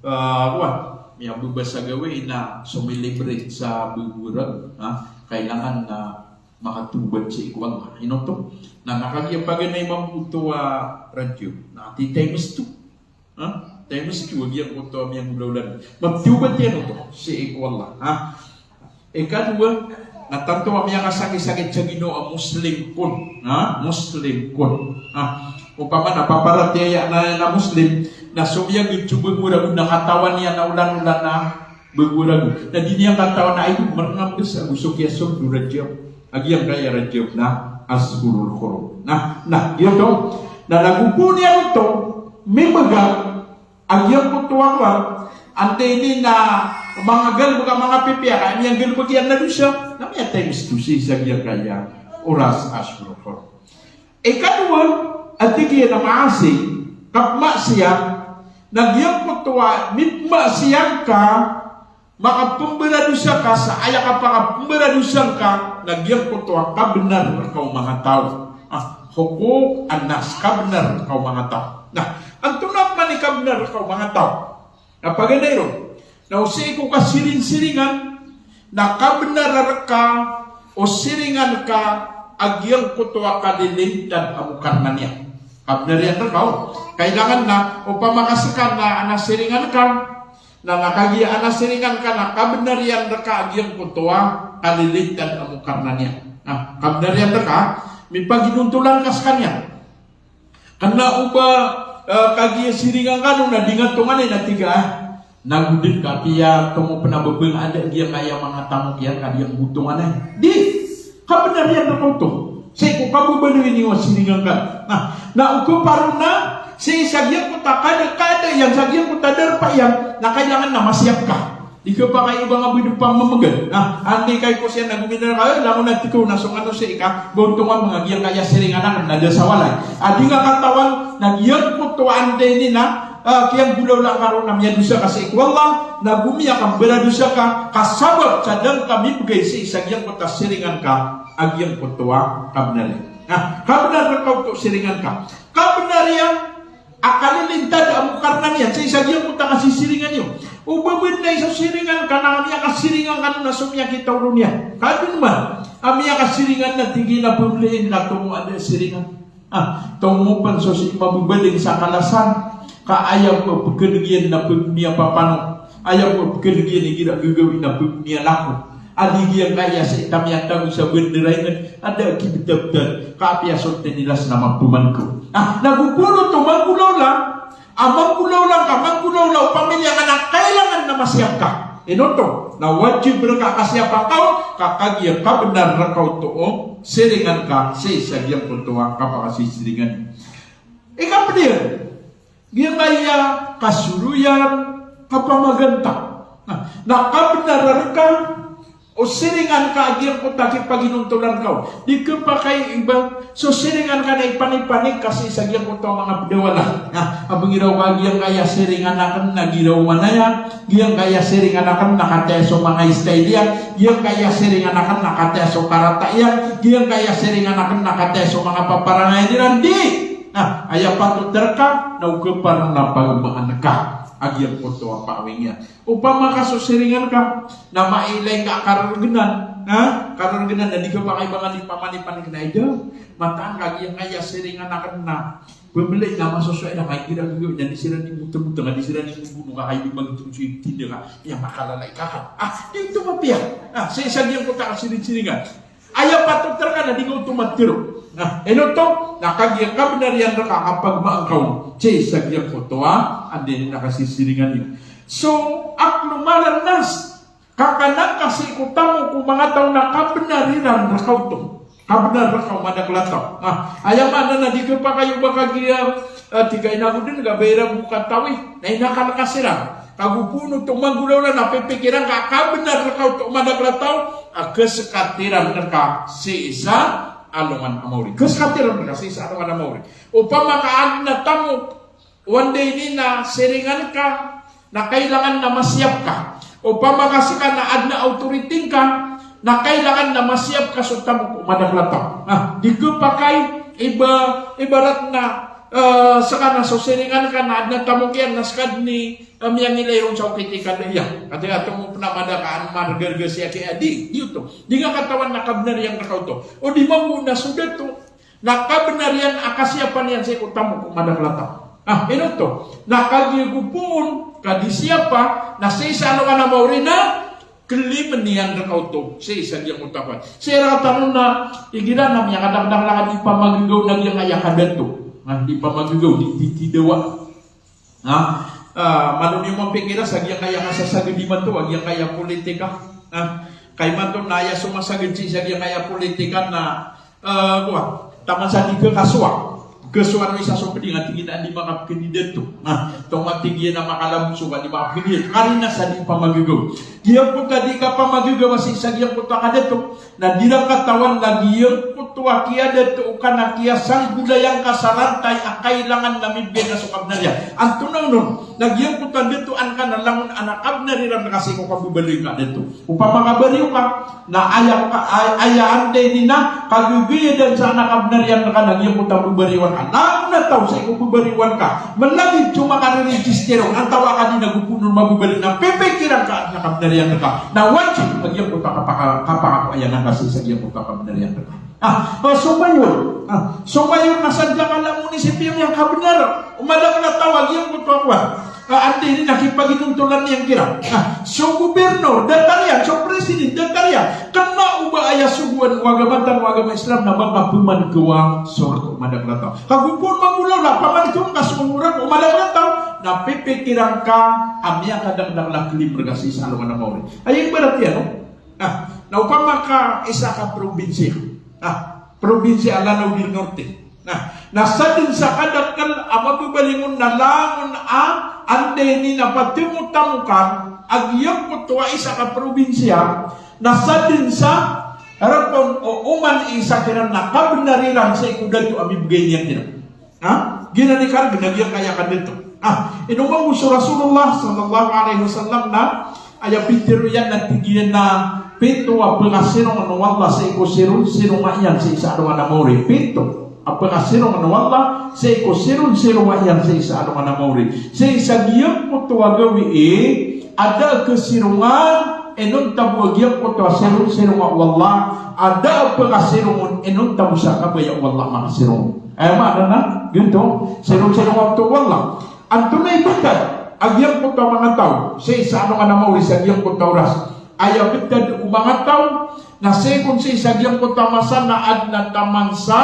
ah, kowan, miyababasa gawii na somilibre sa bago a ragon, ha? Kailangan na makatawbat sii ko Allah. Ino oto? Na, na kagiya paganay mambo oto a Rajab. Na, ti times two. Ha? Times two a giyangkoto a miyanggolawla. Magtawbat iyan oto sii ko Allah. Ha? Ikadowa, na tanto a miyakasakit-sakit sa ginawa a Muslim kon. Ha? Muslim kon. Ha? Opama na paparatiyaya na, na Muslim, na somiyagad so bago a ragon na katawan iyan na olan-olan a bago a ragon. Na di niyan katawan a aya marnambes ago so kiyasold o Rajab. A giyangkaya Rajab na ashhurul hurum. Na, na, giyoto. Na, na go poon iyan oto, mibgay a giyangkoto a kowan, antaa ini na manga galbk a manga pipiya ka, miyanggalbk iyan na dosa, na miyatimes two sii sa giyangkaya oras a ashhurul hurum. Ikadowa, a tig iyan a maasi, kapmaasiyat, na giyangkoto a mipmaasiyat ka, makapmbaradosa ka sa aya kapakapmbaradosa ngka, na giyangkoto a kabnar rka o manga taw. Ah, huquq an-nas, kabnar rka o manga taw. Na, antonaa pman i kabnar rka o manga taw? Na paganay ron, na o sii ko kasiringsiringan, na kabnar rka o siringan ka a giyangkoto a kalilintad a mokar na niyan. Kabnar iyan rka o. Kailangan na, opama ka ska na, na siringan ka, Na, na kagiya a siringan ka na kabnar iyan rka a giyangkoto a kalilintad a mokar na niyan. Na, kabnar iyan rka, mipaginontolan ka skaniyan. Kna o ba, eh, kagiya siringan ka on na di nga tonganay na tig ka, ah, na go dn ka apiya tomo pn a ba pn a da giyangkaya manga tamok iyan ka di nga tonganay. Di, kabnar iyan rka oto. Sii ko kababaloy niyo a siringan ka. Na, na o kparo na, sii sa giyangkoto a kada, kada iyan, sa giyangkoto a darpa iyan, na kailangan na masiyap ka. Di khapakay o ba nga bo dn pamamgn. Na, anda i kaikosi iyan na gominar ka, eh, langon a tig ka on na so ngano sii ka, ba ontongan manga giyangkaya siringan akn na da sa walay. A di nga katawan na giyangkoto a anda ini na, ah, kiyanggolawla ka ron na miyadosa ka sii ko Allah, na gomiyakambaradosa ka, ka sabap sa da ngka mibgay sii sa giyangkoto a siringan ka, a giyangkoto a kabnar iyan. Na, kabnar rka oto siringan ka. Kabnar iyan, a kalilintad a mokar na niyan, sii sa giyangkoto a kasisiringan iyo. O ba bnar i so siringan ka na miyakasiringan ka on na so miyakitaw ron iyan. Ka dn man, a miyakasiringan na tig iyan a pmlin ka tomo a da siringan. Ah, tomo pn so sii mababaling sa kalasan. Ka aya pkhan'g iyan na pd niyan papano. Aya pkhan'g iyan igira gagawii na pd niyan lako. A di giyangkaya sii ta miyatago sa bandera ingd, a da a kibtabtan, ka apiya so tinilas na mapmangko. Ah, na go polo to manggolawla, a manggolawla ka, manggolawla o pamilya ka na kailangan na masiyap ka. Ino oto, na wajib rka a kasiyapan ka on, ka kagiya kabnar rka oto o siringan ka, sii sa giyangkoto a kapakasisiringan. Ikapd iyan, giyangkaya kasoloyan, kapamaganta. Na, na kabnar rka o siringan ka a giyangkoto a kipaginontolan ka on. Di khapakay i ba so siringan ka na ipanipanik ka sii sa giyangkoto a manga pd a wala. Na, a ba ngiraw ka giyangkaya siringan akn na giraw manaya, giyangkaya siringan akn na kataya so manga style iyan, giyangkaya siringan akn na kataya so karata iyan, giyangkaya siringan akn na kataya so manga paparangayan iran. Di! Na, aya patot rka na o kparo na pagmaan ka a giyangkoto a pawing iyan. Opama ka so siringan ka na mailay ka a karargnan, ha? Karargnan na di khapakay ba nga di pamanipanik na ida. Mataan ka giyangkaya siringan akn na pmlay na masosoy na kay gira gagawi na di siran di mutmutng, di siran di mubono ka kay di magtong so itinda ka. Iya makalalay ka ka. Ah, di oto mapiya. Ah, sii sa giyangkoto a kasirisiringan. Aya patot rka na di nga oto matero. Na, ino oto, na kagiya kabnar iyan rka a kapagmaan ka on. Sii sa giyangkoto a, anda ini na kasisiringan iyo. So, aklu malan nas, kakanan ka sii ko tamok o manga taw na kabnar iran rka oto. Kabnar rka o madakl a taw. Na, aya maana na di khapakay o ba kagiya, eh, tig ka inago dn ka ba iran bo katawi. Na inakal ka siran. Kago polo to manggolawla na pipikiran ka, kabnar rka oto o madakl a taw, a khaskat iran rka sii sa alongan a maori. Khaskat iran rka sii sa alongan a maori. Opama ka adn a tamok o anda ini na siringan ka, na kailangan na masiyap ka. Opama ka ska na adn a authority ngka, na kailangan na masiyap ka so tamok o madakl a taw. Na, di khapakay, iba-, ibarat na, eh, ska na so siringan ka na adn a tamok iyan na ska dn i a miyangilay ron sa okit i kanda iyan. Katii a tomo pn a mada ka an margarga siya ki adi, di oto. Di nga katawan na kabnar iyan rka oto. O di mambo na so dato, na kabnar iyan a kasiyapan iyan sii ko tamok o madakl a taw. Ah, ino oto. Na kagiya go poon ka di siyapa, na sii sa alongan a maori na klimn iyan rka oto. Sii sa giyangkoto a kowan. Sii rktano na igira na miyakadakdakl a di pamagagaw na giyangkaya kadato. Na di pamagagaw, di, di, di dawa. Na, ah, malo niyo mapikira sa giyangkaya kasasagad imanto a giyangkaya politika. Na, ka imanto na aya so masagad sii sa giyangkaya politika na, ah, kowa, taman sa di khakasowa. Kasowa no isa so pd iyan a tig iyan a di makapkandidato. Na, tonga tig iyan a makalabos so ka di makapkandidato. Karina sa di pamagagaw. Giyangkoto a di kapamagagaw a sii sa giyangkoto a kadato. Na di ran katawan na giyangkoto a kiyadato ka na kiyasanggolayan ka sa rantay a kailangan na mibgay ka so kabnar iyan. Antonaa onon, na giyangkoto a datoan ka na langon a kabnar iran ka sii ko kababaloy ka dato. Opama ka bariyo ka, na aya ka, ay-, aya anda ini na kagagayadan sa kabnar iyan ka na giyangkoto a babariyoan ka. Langon a taw sii ko babariyoan ka. Malagid so makaririjistir on, antawaa ka di na go poon on mababaloy na pipikiran ka na kabnar iyan ka. Na wajib a giyangkoto a kapaka-, kapakapoon iyan ka sii sa giyangkoto a kabnar iyan ka. Ah, ah, so mayor. Ah, so mayor na sadn ka na munisipyo iyan kabnar. O madakl a taw a giyangkoto a kowan. Anda ini na kipaginontolan iyan kiran. Na so gobirnor, datar iyan, so president, datar iyan. Kena o ba aya sogoan o agama tano a agama Islam na ba ka pemankewa so rek o madakl a taw. Ka gopoon manggolawla, pamankewa ka so rek o madakl a taw, na pipikiran ka a miyakadakdakl a klim reka sii sa alongan a maori. Aya ibarat iyan, no? Na, na opama ka isa ka probinsiya. Na, probinsiya Lanao del Norte. Na, na sadn sa kadakl a mababalingon na langon a anda ini na patemotamokan a giyangkoto a isa ka probinsiya, na sadn sa rekon o oman i isa kiran na kabnar iran sii ko dato a mibgay niyan kiran. Ha? Giyanan i kareg na giyangkaya kadato. Ha? Ino mambo so Rasulullah sallallahu alaihi wasallam na aya pitharo iyan na tig iyan na pito a pekasirongan o Allah sii ko siron-sironga iyan sii sa alongan a maori. Pito a pekasirongan o Allah sii ko siron-sironga iyan sii sa alongan a maori. Sii sa giyangkoto a gawii a da a kasirongan inonta bo a giyangkoto a siron-sironga o Allah, a da a pekasirongon inonta bo sa kabaya o Allah makasirongon. Aya maana na giyoto, siron-sironga oto o Allah. Antonaa i btad a giyangkoto a manga taw sii sa alongan a maori sa giyangkoto a oras? Aya btad o manga taw na sii kon sii sa giyangkoto a masa na adn a taman sa,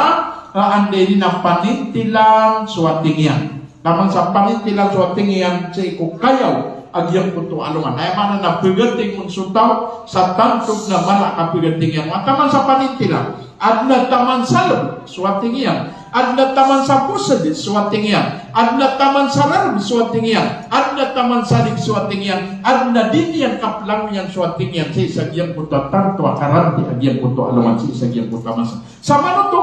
a, anda ini na panintilan so ating iyan. Taman sa panintilan so ating iyan sii ko kayaw a giyangkoto a alongan. Aya maana na pegating on so taw sa tanto na mala a kapegating iyan. Taman sa panintilan. Adn a taman sa lb so ating iyan. Adn a taman sa posed so ating iyan. Adn a taman sa rarb so ating iyan. Adn a taman sa lig so ating iyan. Adn a di niyan kaplangoyan so ating iyan sii sa giyangkoto a tanto a karanti a giyangkoto a alongan sii sa giyangkoto a masa. Sa manoto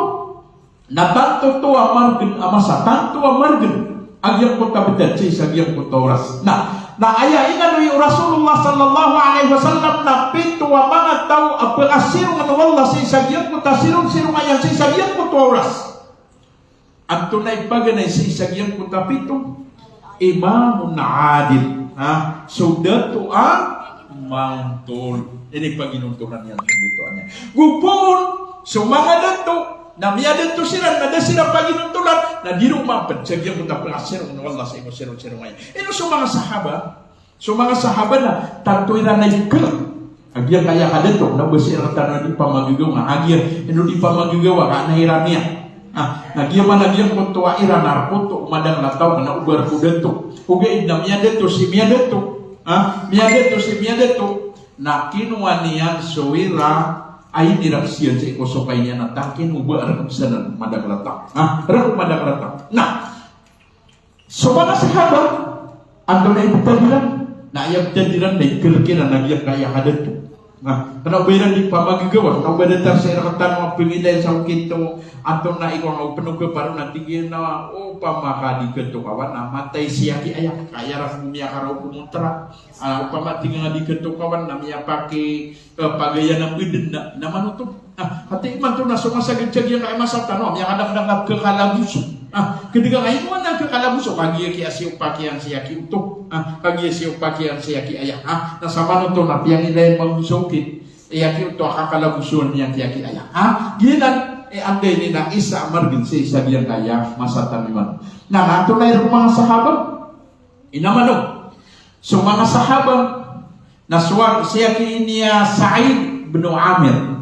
na tanto oto a margn a masa, tanto a margn a giyangkoto a btad sii sa giyangkoto a oras. Na, na aya inaloy o Rasulullah sallallahu alaihi wasallam na pito a manga taw a pekasirongan o Allah sii sa giyangkoto a siron-sironga iyan sii sa giyangkoto a oras. Antonaa i paganay sii sa giyangkoto a pito? Imamun adil. Ha? So dato a mangtol. Ini paginontolan iyan so dato a niyan. Gopoon so manga dato na miyadato siran na da siran paginontolan na di ron mapd sa giyangkoto a pekasirongan o Allah sii ko siron-sironga iyan. Ino so manga sahaba? So manga sahaba na tanto iran a ikel a giyangkaya kadato, na ba sii rktano a di pamagagawa, a giya ino di pamagagawa ka na iran iyan. Ah, na giya man a giyangkoto a iran a rk oto o madakl a taw kna o ba rk o dato. Ogaid na miyadato si miyadato. Ah, miyadato si miyadato. Na kinowa niyan so ira a inirak siyan sii ko sokay niyan a tangkin o ba rk pzanan madakl a taw. Ah, rk o madakl a taw. Na so manga sahaba, antonaa i btad iran? Na aya btad iran na ikel kiran a giyangkaya kadato. Na kna o ba iran di pamagagawa, kna o ba datar sii rktano a pngilayn sa okit o antonaa i ko nga o pnogaparo na tig iyan na opama ka di katokawan na matay sii aki aya, ka aya ran bo miyakaraw ko montra. Ah, opama tig iyan a di katokawan na miyapaki Eh, pagaya na bdn na, na manoto. Ah, ati imanto na so masa gd sa giyangkaya masa tano, miyakadakdakl a kakalaboso. Ah, kdga nga ino a kakalaboso, kagiya kiyasiopak iyan sii aki oto. Ah, kagiya siopak iyan sii aki aya. Ah, na sa manoto na piyangilay mambo sa okit i aki oto a kakalaboso niyan sii aki aya. Ah, giyanan, eh, anda ini na isa a margn sii sa giyangkaya masa tano imanto. Na, na antonaa i rk o manga sahaba? Ino mano? So manga sahaba, na sowar sii aki ini a Sa'id bin Amir.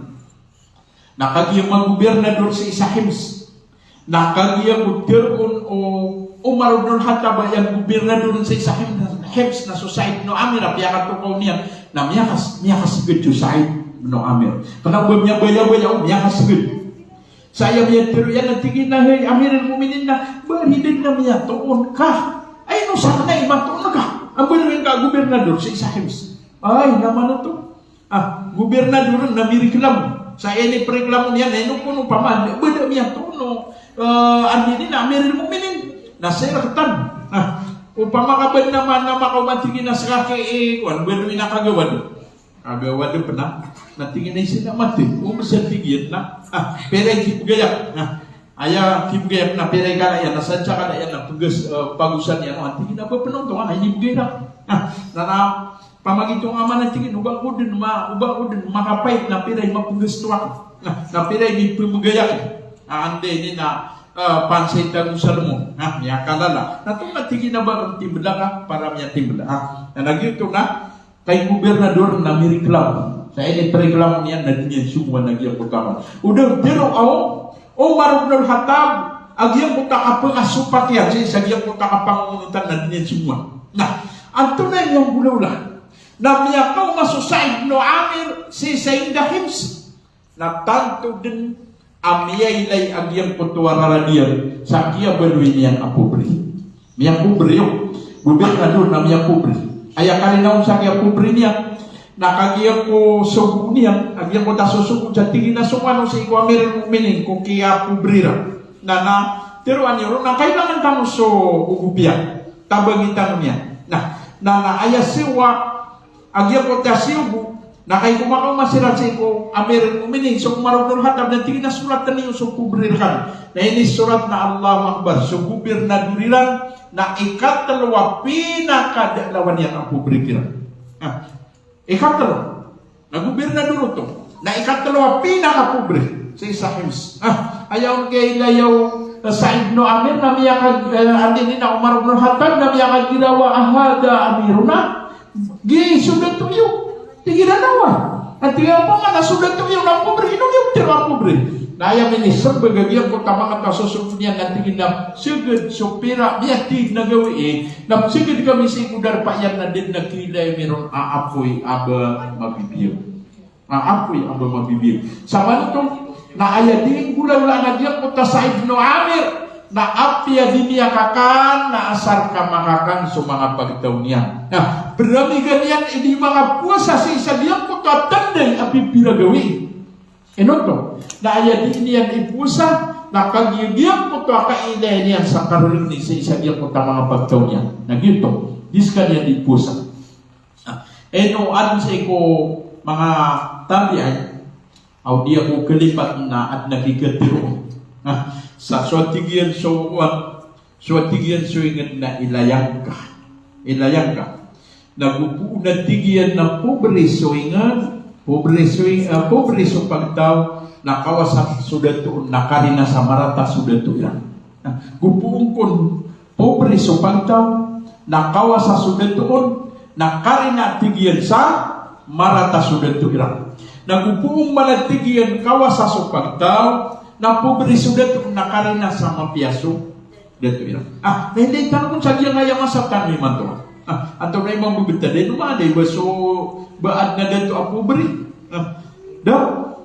Na kagiya magobirnador sii sa Hims. Na kagiya go tharoon o Umar bin Khattab a aya gobirnador sii sa Hims, Hims na so Sa'id bin Amir a piyakatokaw niyan. Na miyakas-, miyakasgd so Sa'id bin Amir. Kna o ba miyabayabaya o miyakasgd. Sa aya miyatharo iyan na tig iyan a, hay Amirul Mu'minin, na ba ri dn na miyatoon ka? Ay, ino sakn a imatoon ka? Amban ka gobirnador sii sa Hims. Ay, na manoto. Ah, gobirnador na mireklamo. Sa inipreklamo niyan na ino kon opama ba da miyatoon o, eh, anda ini na Amirul Mu'minin. Na sii rktano. Ah, opama ka ba dn na ma-, na makaoma tig iyan a ska ki, eh, kowan, ba dn ina kagawad. Kagawad pn a, na tig iyan a isa na mathay. O masa tig iyan na, ah, pira i kibgay akn. Na aya kibgay akn na pira i kala iyan, na sadn sa kala iyan na pgas, eh, pagosan iyan, o, tig iyan a ba pn ontongan a inibgay rakn. Na, na, na pamagitonga man a tig iyan, o ba ko dn ma-, o ba ko dn makapait na pira i mapgas to akn. Na, na pira i mipmbgay akn. Na anda ini na Ah, pansay tago sa lmo. Ha, miyakalala. Na tonaa tig iyan a ba ron timbla ka, para miyatimbla. Ha, na giyoto na, kay gobernador na mireklamo. Sa inipreklamo niyan na di niyan songowan a giyangkoto a, o da, tero aw, o Umar ibn al-Khattab, a giyangkoto a kapakasopak iyan sii sa giyangkoto a kapangonotan na di niyan songowan. Na, antonaa i miyanggolawla? Na miyakaoma so Sa'id ibn Amir sii sa inged a Hims. Na tanto den a miyailay a giyangkoto a rarad iyan sa kiyabaloy niyan a pobre. Miyapobre, o gobernador na miyapobre. Aya karina on sa kiyapobre niyan, na kagiya ko sogo niyan, a giyangkoto a sosogo sa tig iyan a so mano sii ko Amirul Mu'minin ko kiyapobre iran. Na, na, teroa niyo ron na kailangan tano so ogop iyan. Tabagi tano niyan. Na, na, na aya siyowa a giyangkoto a siyogo, na kay ko makaoma siran sii ko Amirul Mu'minin so Umar ibn al-Khattab na tig iyan a soratn iyo so pobre rkano. Na inisorat na, Allahu Akbar, so gobernador iran na ikatlo a pinakadalawan iyan a pobre kiran. Ha, ikatlo. Na gobernador oto. Na ikatlo a pinakapobre sii sa Hims. Ha, aya on kiyailay o, eh, Sa'id ibn Amir na miyaka-, eh, anda ini na Umar ibn al-Khattab na miyakagiraw a, "Hadha amiruna." Giya i so dato iyo. Tig iran a wa. Tig iyan a opama na so dato iyo na pobre, ino niyo ptharoa a pobre? Na aya minismbag a giyangkoto a manga taw a sosogo niyan na tig iyan a, "Sgd so pira, miyatig na gawii, na sgd kami sii ko darpa iyan na da dn a kiilay ami ron a apoy a ba mabibiyag." Na apoy a ba mabibiyag. Samanoto, na aya dii nggolawlaan a giyangkoto a Sa'id ibn Amir, na apiya di miyakakan, na asar ka makakan so manga pagtaw niyan. Na, bramigan iyan i di manga powasa sii sa giyangkoto a tanday a pipira gawii. Ino oto, na aya dii niyan ipowasa, na kagiya giyangkoto a kailay niyan sa karargn sii sa giyangkoto a manga pagtaw niyan. Na giyoto, di skaniyan dii powasa. Ah, ino adn sii ko manga tabi'in, aw di ako kalipat na adn a kikatero. Ah, sa so tig iyan so, wan, so tig iyan so ingd na ilayang ka. Ilayang ka. Na go poon a tig iyan na pobre so ingd, pobre so ing-, ah, pobre so pagtaw, na kawasa so dato on, na karina sa marata so dato iran. Ah, go poon kon pobre so pagtaw, na kawasa so dato on, na karina tig iyan sa marata so dato iran. Na go poon man a tig iyan kawasa so pagtaw, na pobre so dato on, na karina sa mapiya so dato iran. Ah, na inday tano kon sa giyangkaya masa tano imanto. Ah, antonaa i mambebetad, ino man a da i ba so, ba adn a dato a pobre. Ah, da,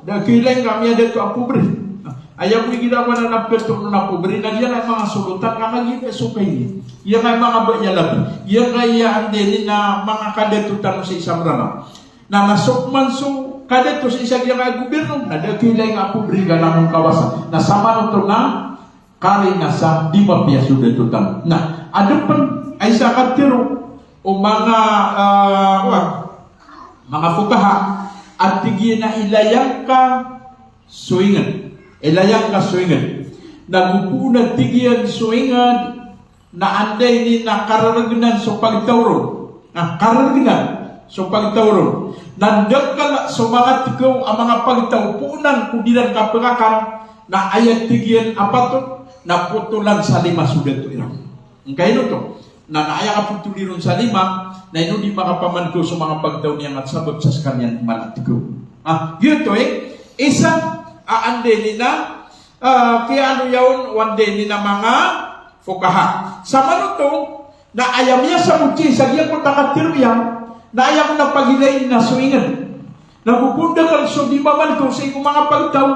da kiilay ngka a miyadato a pobre. Ah, aya bo igira ko anan a ptoon a pobre, na giyangkaya manga solotan, ka kagiya so kaini. Giyangkaya manga ba iya labi. Giyangkaya anda ini na manga kadato tano sii sa Mranaw. Na, na so pman so kadato sii sa giyangkaya gobyerno, na da kiilay ngka a pobre ka langon kawasa. Na samanoto na karina sa di mapiya so dato tano. Na, adn pn a isa a katero o manga, ah, wa, manga fuqaha, a tig iyan a ilayang ka so ingd. Ilayang ka so ingd. Na go poon a tig iyan so ingd, na anda ini na karargnan so pagtaw ron. Na karargnan so pagtaw ron. Na ndakl so manga tkaw a manga pagtaw poonan ko di ran kapkakan, na aya tig iyan a patot, na potolan sa lima so dato iran. Ngkaino oto? Na, na aya kapotoli ron sa lima, na ino di makapamandkaw so manga pagtaw niyan a sabap sa skaniyan mala tkaw. Ah, giyoto i isa a anda ini na, ah, kiyaano iyan on o anda ini na manga fuqaha. Samanoto, na aya miyasabot sii sa giyangkoto a katero iyan, na aya kon a pagilayn na so ingd. Na go poon dakl so di mamandkaw sii ko manga pagtaw,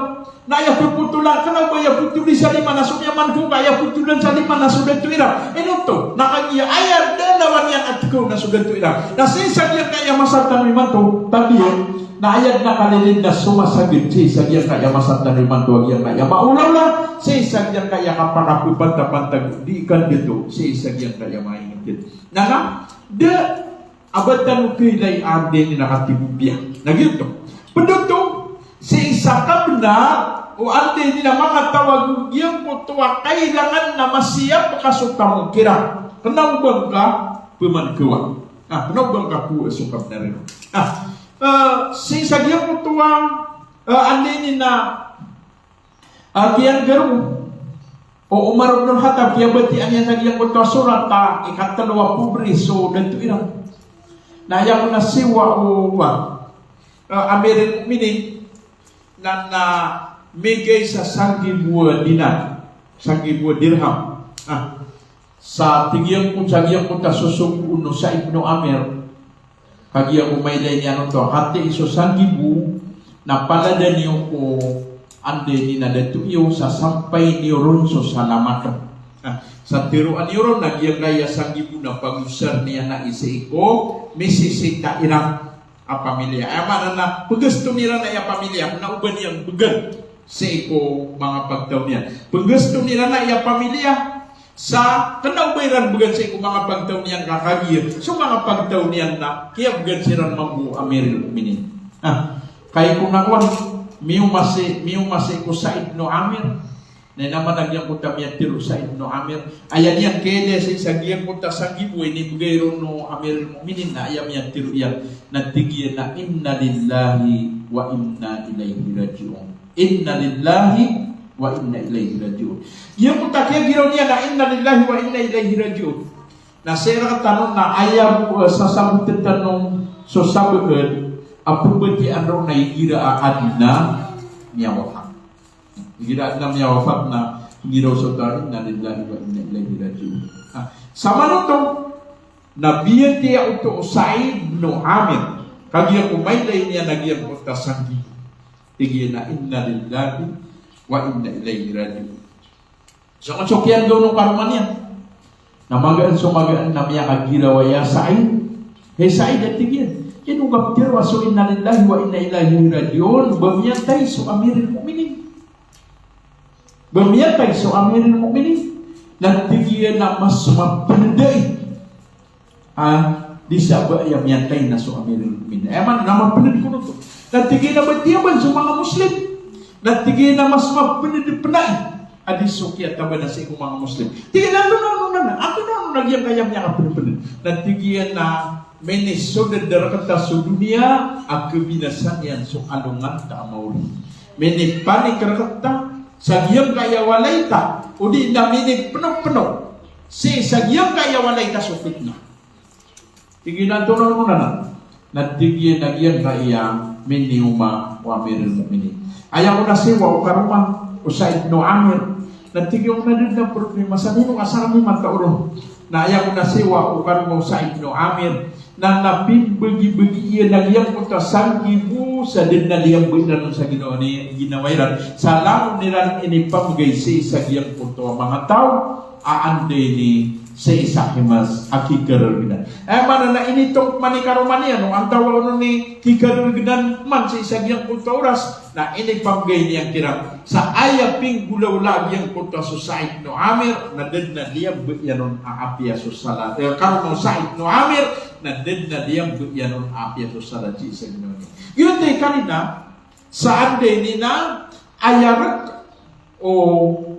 na aya popotolan, kna o ba aya potoli sa lima na so miyamandkaw ka aya potolan sa lima na so dato iran. Ino oto, na kagiya aya dalawan iyan a tkaw na so dato iran. Na sii sa giyangkaya masa tano imanto, tabiya, na aya dn a kalilayn na so masagad sii sa giyangkaya masa tano imanto a giyangkaya maolaola, sii sa giyangkaya kapakapepantapantag, di kandato, sii sa giyangkaya manga ingd. Na, na, da a ba tano kailay a anda ini na katigopiya. Na giyoto. Pd oto, sii sa kabnar o anda ini na manga taw a giyangkoto a kailangan na masiyap ka so tamok iran. Kna o ba ngka pmandkawa. Ah, kna o ba ngka powasa so kabnar iran. Ah, eh, sii sa giyangkoto a, eh, anda ini na Ah, kiyanggaro O Umar ibn al-Khattab, kiyabatiya niyan sa giyangkoto a sorat a ikatlo a pobri so dato iran. Na aya kon a siyowa o, wa, eh, Amirul Mu'minin, na, na migay sa sanggibo a dinar, sanggibo a dirham. Ah, sa tig iyan kon sa giyangkoto a sosogoon o Sa'id ibn Amir, kagiya ko mailay niyan oto, katii so sanggibo, na palada niyo ko anda ini na dato iyo, sa sampay niyo ron so salamaken. Ah, sa teroa niyo ron na giyangkaya sanggibo na pagosaren iyan ai sii ko misisita iran a pamilya. Aya maana na pagasto iran ai a pamilya, na oba niyan began sii ko manga pagtaw niyan. Pagasto iran ai a pamilya, sa kena o ba iran began sii ko manga pagtaw niyan ka kagiya so manga pagtaw niyan na kiyabegan siran mambo o Amirul Mu'minin. Ah, kagiya ko na kowan, miyoma sii, miyoma sii ko Sa'id ibn Amir. Na aya maana giyangkoto a miyatero o Sa'id ibn Amir, aya niyan kailaya sii sa giyangkoto a sanggibo a inibegay ron o Amirul Mu'minin, na aya miyatero iyan na tig iyan a, "Inna lillahi wa inna ilaihi raji'un." Inna lillahi wa inna ilaihi raji'un. Giyangkoto a kiyagiraw niyan a inna lillahi wa inna ilaihi raji'un, na sii rektano na aya bo, eh, sasaboten tano so sabaad a pembatiyaan ron na igira a aden a miyawafat. Igira aden a miyawafat na igira so tano, inna lillahi wa inna ilaihi raji'un. Ah, sa manoto, na biyatiya oto o Sa'id ibn Amir, kagiya ko mailay niyan a giyangkoto a sanggibo. Tig iyan a, "Inna lillahi wa inna ilaihi raji'un." So, so kiyanggaw o karoma niyan. Na magaan so magaan na miyakagiraw aya Sa'id. Hay Sa'id, a tig iyan, ino ka pitharo a so inna lillahi wa inna ilaihi raji'un, ba miyatay so Amirul Mu'minin. Ba miyatay so Amirul Mu'minin. Na tig iyan a mas mapened ai a di sa ba aya miyatay na so Amirul Mu'minin. Aya maana na mapened kon oto. Na tig iyan a ba tiyaban so manga Muslim. Na tig iyan a mas mapened pen ai a di so kiyataban a sii ko manga Muslim. Tig iyan a antonaa onon anan, antonaa onon a giyangkaya miyakapened-pened. Na tig iyan a minisodad rekta so doniya a kebinasa niyan so alongan ta a maori. Minipanik rekta sa giyangkaya walay ta, odi na minipeno-peno sii sa giyangkaya walay ta so fitnah. Tig iyan a antonaa onon anan. Na tig iyan a giyangkaya minioma o Amirul Mu'minin. Aya kon a siyowa o karoma o Sa'id ibn Amir. Na tig iyan a da den a problema sa ino ka sa kami mataw ron. Na aya kon a siyowa o karoma o Sa'id ibn Amir, na, na pimbagi-bagi iyan a giyangkoto a sanggibo sa da den a liyamba iran on sa ginawa ni, ginawa iran. Sa langon iran inipamegay sii sa giyangkoto a manga taw a anda ini sii sa himas a kikarergenan. Aya maana na initong man i karoma niyan o antawaa onon i kikarergenan man sii sa giyangkoto a oras, na inipamegay niyan kiran. Sa aya pinggolawla a giyangkoto a so Sa'id ibn Amir, na da den a liyamba iyan on a apiya so salat. Eh, karoma o Sa'id ibn Amir, na da den a liyamba iyan on a apiya so salat sii sa ginawa niyan. Giyoto i karina, sa anda ini na aya rek o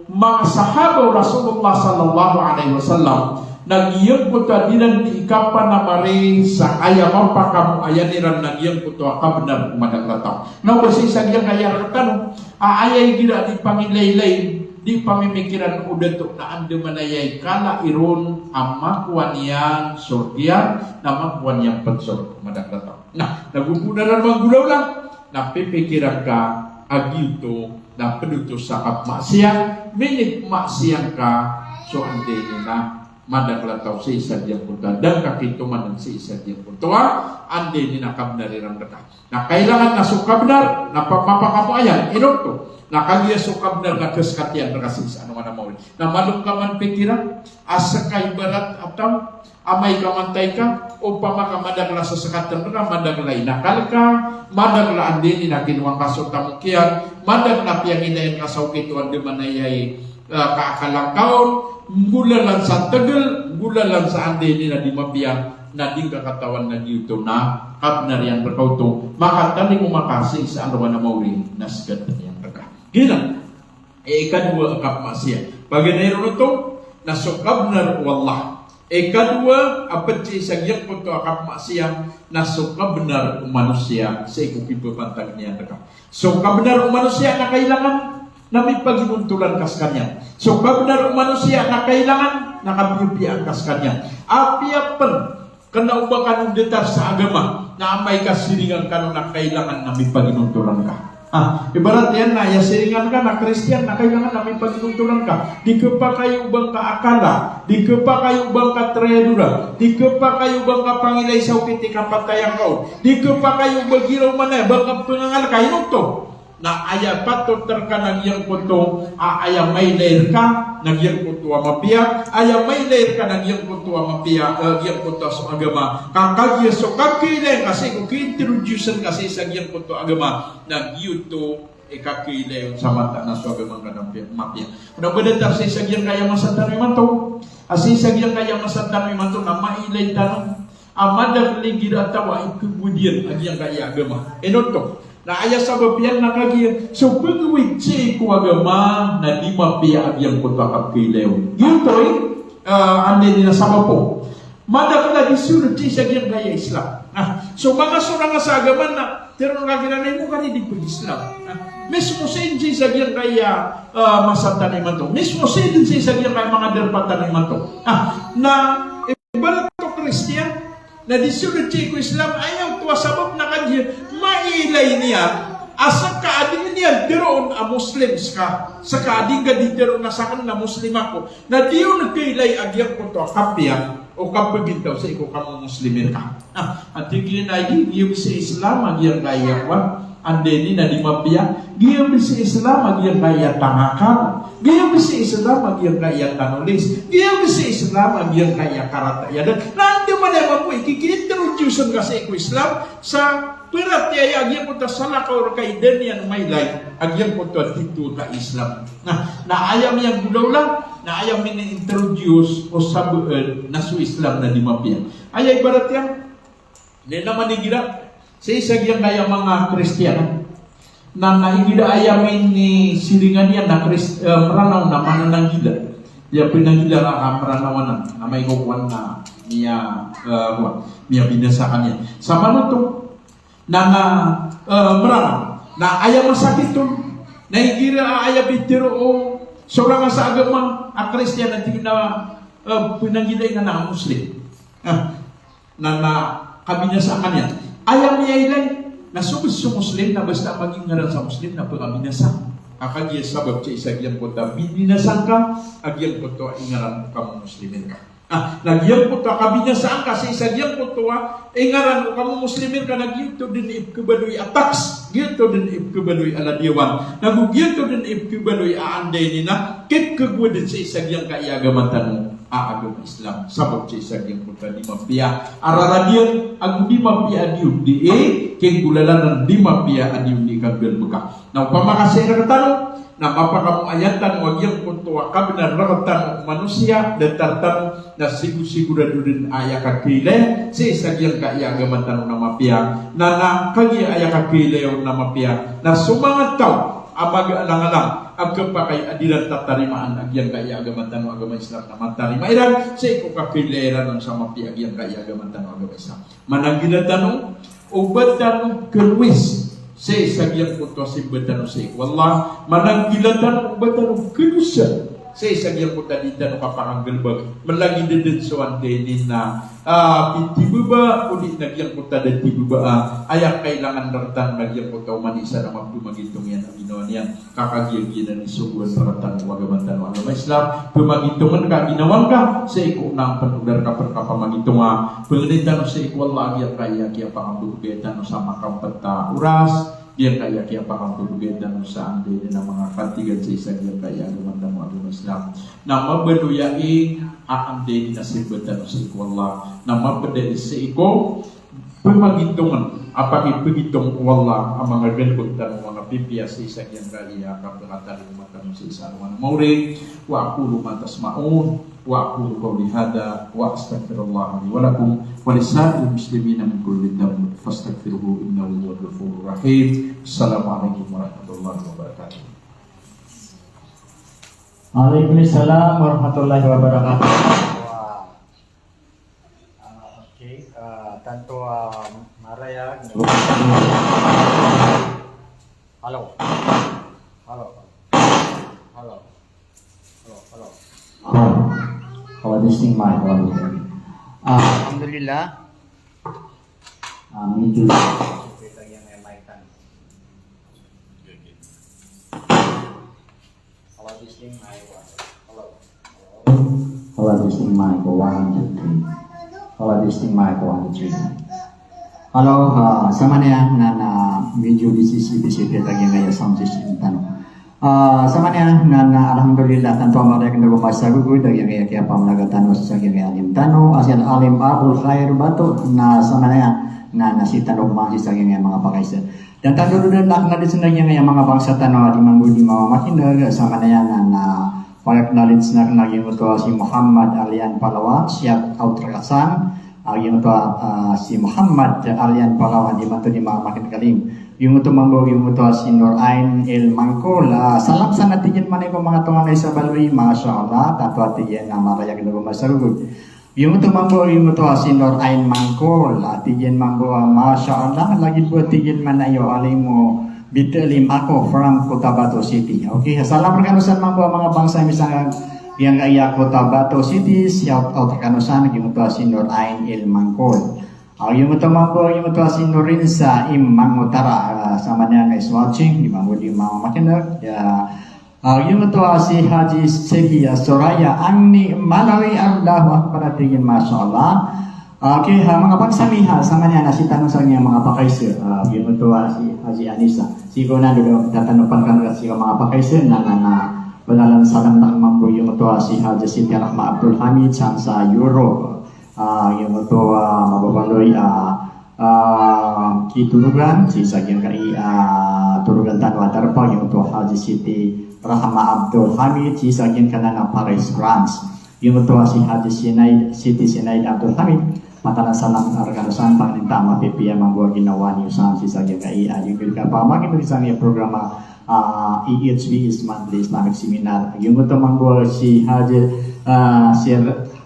manga sahaba o Rasulullah sallallahu alaihi wasallam, na giyangkoto a di ran di kapanamari sa aya mapakamoayan iran na giyangkoto a kabenar o madakl a taw. Na oba sii sa giyangkaya rektano a aya igira di pangilaylay, di pamimikiran o dato na andamanaya i kala iron a makowa niyan so rk iyan, na makowa niyan pen so rk o madakl a taw. Na, na go bo na ran manggolawla, na pipikiran ka a giyoto na ped oto sa kapmaksiya, minipmaksiya ngka so anda ini na madakl a taw sii sa giyangkoto a da ngka kitoman sii sa giyangkoto a anda ini na kabenar iran reka. Na kailangan na so kabenar na pa-, mapakamoayan, ino oto. Na kagiya so kabenar na kasekat iyan reka sii sa alongan a maori. Na malo ngka man pikiran a seka ibarat a taw, amay ka mantay ka, opama ka madakl a sesekaten reka, madakl a inakal ka, madakl a anda ini na kinowa ngka so tamok iyan, madakl a piyangindayan ka sa okit o andamanaya i, eh, kaakalan ka on, nggolalan sa tegel, nggolalan sa anda ini na di mapiya, na di ngka katawan na giyoto na kabenar iyan reka oto, makatalingoma ka sii sa alongan a maori na sekaten iyan reka. Giyanan. Ikadowa a kapmaksiya. Paganay ron oto, na so kabenar o Allah. Ikadowa a ped sii sa giyangkoto a kapmaksiya, na so kabenar o manosiya sii ko kipapantag iyan reka. So kabenar o manosiya na kailangan na mipaginontolan ka skaniyan. So kabnar o manosiya na kailangan na kapiyapiyaan ka skaniyan. Apiya pn kna o ba kano datar sa agama na amay ka siringan kano na kailangan na mipaginontolan ka. Ah, ibarat iyan na aya siringan ka na Kristiyan na kailangan na mipaginontolan ka. Di khapakay o ba ngka akala, di khapakay o ba ngka trayadora, di khapakay o ba ngka pangilay sa okit i kapatayan ka on, di khapakay o ba giraw man aya ba ngka pngangal ka, ino oto? Na aya patot rka na giyangkoto a aya mailay rka na giyangkoto a mapiya, aya mailay rka na giyangkoto a mapiya, eh, giyangkoto a so agama. Ka kagiya so kakhailay ngka sii ko ki-introduce ngka sii sa giyangkoto a agama, na giyoto i kakhailay on sa mataan a so agama ngka na mapiya. Na o ba datar sii sa giyangkaya masa tano imanto, a sii sa giyangkaya masa tano imanto na mailay tano a madakl igira a taw a ipkhagowad iyan a giyangkaya agama. Ino oto? Na aya sabap iyan na kagiya so pkhagowad sii ko agama na di mapiya a giyangkoto a kapkhailay on. Giyoto i, ah, anda ini na sabap o madakl a di sold sii sa giyangkaya Islam. Na so manga sorang sa agama na tharoon ka kiran a ino ka di pag-Islam. Na mismo sii dn sii sa giyangkaya, ah, masa tano imanto, mismo sii dn sii sa giyangkaya manga darpa tano imanto. Na, na ibarat o Kristiyan na di sold sii ko Islam, aya oto a sabap na kagiya mailay niyan a ska a di niyan tharoon a Muslim ska, ska a di ngka di tharoon a sakn na Muslim ako, na di on khailay a giyangkoto a kapiya o kapagintaw sii ko kamomuslim rka. Ah, a tig iyan a aya giya bs i Islam a giyangkaya kowan, anda ini na di mapiya, giya bs i Islam a giyangkaya tangakal, giya bs i Islam a giyangkaya tanolis, giya bs i Islam a giyangkaya karata iyan. Na andamanaya mambo i ki-introduce ngka sii ko Islam sa paratiyaya a giyangkoto a salakaw rka i da niyan mailay a giyangkoto a titho ka Islam. Na, na aya miyagolawla, na aya mini-introduce o sabap na so Islam na di mapiya. Aya ibarat iyan, na aya man igira sii sa giyangkaya manga Kristiyan, na, na igira aya minisiringan iyan na Kris-, eh, Mranaw na manananggila. Aya pnanggila ka, ka Mranaw anan, na amay ko kowan na miya, eh, kowan, miyabinasa ka niyan. Sa manoto, na, na, eh, Mranaw. Na aya masakit on na igira a aya pitharo o sorang sa agama a Kristiyan a tig iyan a, eh, pnanggila iyan na Muslim. Ah, na, na kabinasa ka niyan. Aya miyailay na so bs so Muslim na basta magingaran sa Muslim na pkabinasa. Ka kagiya sabap sii sa giyangkoto a bibinasa ngka a giyangkoto a ingaran o kamomuslim rka. Ah, na giyangkoto a kabinasaan ka sii sa giyangkoto a ingaran o kamomuslim rka na giyoto dn i pkhabaloy a tax, giyoto dn i pkhabaloy a ladiyawan, nago giyoto dn i pkhabaloy a anda ini na kipkhagowad sii sa giyangkaya agama tano a agama Islam. Sabap sii sa giyangkoto a di mapiya a raradiyan, ago di mapiya a di on di i kinggolalan, di mapiya a di on di kanggalbka. Na opama ka sii rktano, na mapakamoayan tano a giyangkoto a kabnar rktano o manosiya, datar tano, na sigo-sigorado dn a aya kakhailay sii sa giyangkaya agama tano na mapiya. Na, na kagiya aya kakhailay on na mapiya, na so manga taw a mag-alang-alang a khapakay a di ran tatarimaan a giyangkaya agama tano a agama Islam na matarima iran sii ko kakhailay iran on sa mapiya a giyangkaya agama tano a agama Islam. Mananggila tano o ba tano khalowis sii sa giyangkoto a simba tano sii ko Allah. Mananggila tano o ba tano khadosa sii sa giyangkoto a di tano kapakanggalbk. Malagid dn so anda ini na, ah, pitibaba, odi na giyangkoto a da tibaba, ah, aya kailangan rktano na giyangkoto a oman i isa na mapmagitong iyan a ginawa niyan. Ka kagiya giyanan i sogoan rktano o agama tano a agama Islam, pmagitongn ka a ginawa ngka sii ko onaan pn o da rka pn kapamagitonga. Pangnin tano sii ko Allah a giyangkaya kiyapakambgay tano sa makampet a oras, giyangkaya kiyapakambgay tano sa anda ini na manga katigan sii sa giyangkaya agama tano a agama Islam. Na mabaloy a i a anda ini na simba tano sii ko Allah, na mapd a i sii ko pmagitongn a pakipagitong o Allah a manga galbk tano, manga pipiya sii sa giyangkaya kapakatarima tano sii sa alongan a maori. Wa aqulu ma tasma'un, wa aqulu qawli hadha, wa astaghfirullaha li wa lakum, wa li sa'iril muslimina min kulli dhanb, fastaghfiruhu innahu huwal ghafurur rahim. Assalamu alaikum warahmatullahi wabarakatuh. Waalaikumsalam warahmatullahi wabarakatuh. Ah, okay, ah, tanto, ah, maraya. Hello. Hello. Hello. Hello, hello. Hello. Hello, testing mic, hello. Ah, alhamdulillah. Ah, me too. Hello, testing mic, one. Hello. Hello, testing mic, one, two, three. Hello, testing mic, one, two, three. Hello, ah, samanaya na, na, medyo busy si, busy si, tagi nga iya sound system tano. Ah, samanaya na, na, alhamdulillah, tanto a maraken ko masa gogod, tagi nga iya kiyapamlaga tano, sa tagi nga iya alim tano, a si Al-Alim Abul Khair Bato, na samanaya na, na sii tano pman sii sa tagi nga iya manga pakaisa. Dan tano dn na knalid sn a giyangkaya manga bangsa tano a di mambo di mamamakineg, samanaya na, na pagknalid sn a giyangkoto a si Muhammad Alian Palawan, shout out rka san, a giyangkoto a, ah, si Muhammad Alian Palawan, di mambo di mamamakineg alim. Giyangkoto mambo, giyangkoto a si Nur Ain El Mangkol, ah, salam san a tig iyan man ko manga tonganay sa Baloy, masha Allah, tanto a tig iyan a marayag na go masarugod. Giyangkoto mambo, giyangkoto a si Nur Ain Mangkol, a tig iyan mambo a masha Allah, lagid bo a tig iyan man a iyo alim o bitalim ako from Cotabato City. Okay, salam rkano san mambo a manga bangsa mi sa giyangkaya Cotabato City, shout out rkano san, giyangkoto a si Nur Ain El Mangkol. A giyangkoto mambo, giyangkoto a si Nurinsa Im Mangutara, ah, samanaya na is watching, di mambo di mamamakineg, ya, Ah, giyangkoto a si Haji Segi, ah, Soraya Angni Malawi, Allahu Akbar, a tig iyan, masha Allah. Ah, okay, ha, manga bangsa mi ha, samanaya na sii tano sa giyangkaya manga pakaisa. Ah, giyangkoto a si Haji Anisa. Sii ko nan dodo, tatano pn kano sii ko manga pakaisa, na, na, na, panalan salam na mambo giyangkoto a si Haji Siti Rahma Abdul Hamid, san sa Europe. Ah, giyangkoto a mababaloy, ah, ah, ki Torogan, sii sa giyangkai a, ah, Torogan tano a darpa, giyangkoto Haji Siti Rahma Abdul Hamid, sii sa giyangkanan a Paris, France. Giyangkoto a si Haji Sinaid, Siti Sinaid Abdul Hamid, patalan salam rkano san, pangninta a mapipiya mambo a ginawa niyo san sii sa giyangkai a, ah, giyangkai a kapamakineg sangkai a programa, ah, E H B S Monthly Islamic Seminar. Giyangkoto mambo a si Haji, ah, Sir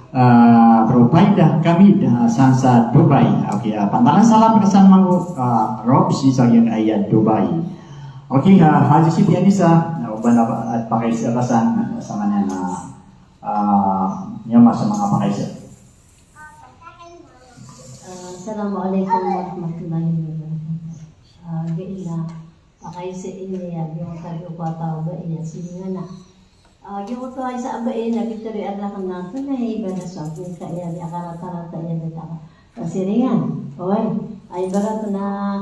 Ah, Rufaida Kamid, ah, san sa Dubai. Okay, ah, patalan salam rka san mambo, ah, Rob, sii sa giyangkai a Dubai. Okay, ah, Haji Siti Anisa, na o ba na, ah, pakaisa rka san, ah, samanaya na, ah, niyo masa manga pakaisa. Ah, Assalamualaikum warahmatullahi wabarakatuh. Ah, giyangkai a pakaisa ini a giyangkoto a di ko a taw a bai a siringan a. Ah, giyangkoto a isa a bai na giyangkoto a ri a rakn na antonaa i ibarat so a giyangkai a di a karatarata iyan a di ta kasiringan. Oway, a ibarat na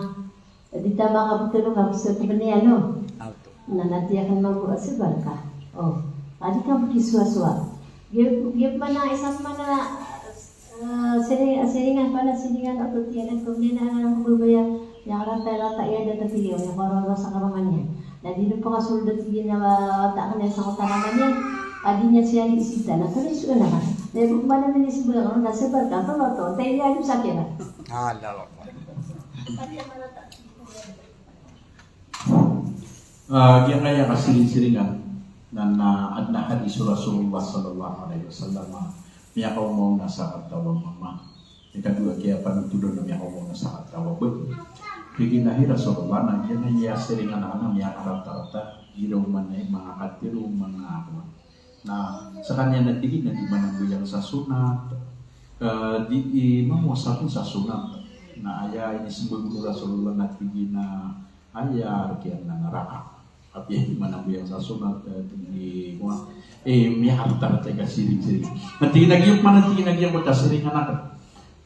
di ta makaptharo ka so kbn iyan, no? Na, na tig akn mambo a sabar ka. O, a di ka bo kisowasowa. Giya, giya pman a isa pman a Ah, siring, siringan pn a siringan oto tiyan a kambinaan ko babaya, miyakaratay-ratay iyan a da tatigiyan, miyakaroro sa karoma niyan. Na di niyan pakasold a tig iyan a wata akn iyan sa kota a roma niyan, a di niyan siyan isita, na kalisoon akn. Na ibo ko man a minisbaan, na sabar ka, antonaa oto, antaa i aya dn sa kira. Allahu Akbar. Ah, giyangkaya kasiringsiringan, na, na adn a hadis o Rasulullah sallallahu alaihi wasallam, miyakaoma on a sakataw a mama. Ikadowa, kiyapanothol on a miyakaoma on a sakataw a baba. Tig iyan a hay Rasulullah, na giyangkaya siringan akn a miyakaratarata, giraw man a manga katharo, manga akowan. Na skaniyan na tig iyan a di manambayang sa sonat, eh, di, di mamowasa pn sa sonat. Na aya inismbag o Rasulullah na tig iyan a aya rk iyan na naraka. Apiya di manambayang sa sonat, eh, tig iyan, eh, miyakaratarata i kasiringsiring. Na tig iyan a giya pman a tig iyan a giyangkoto a siringan akn.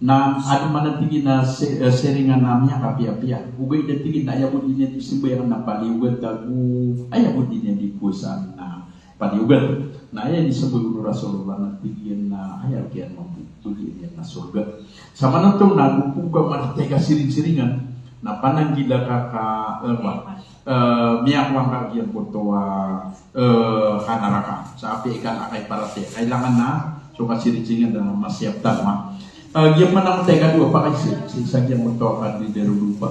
Na adn man a tig iyan a si-, eh, siringan a miyakapiyapiya. Ogaid a tig iyan a aya bo di niyan di sambayang na paliyogat ago, aya bo di niyan di powasaan na paliyogat. Na aya inismbag o Rasulullah na tig iyan a aya rk iyan mambo, bgan iyan a sorga. Sa mananto na go ko ka maratarata i kasiringsiringan, na pananggila ka ka, eh, ba, eh, miyakowa ngka giyangkoto a, eh, ka naraka. Sa apiya i ka naraka i paratiyaya. Kailangan na so kasiringsiringan na masiyap tano, ha. Eh, giya pman a mataw i kadowa, pakaisa, sii sa giyangkoto a kandidaro dopa.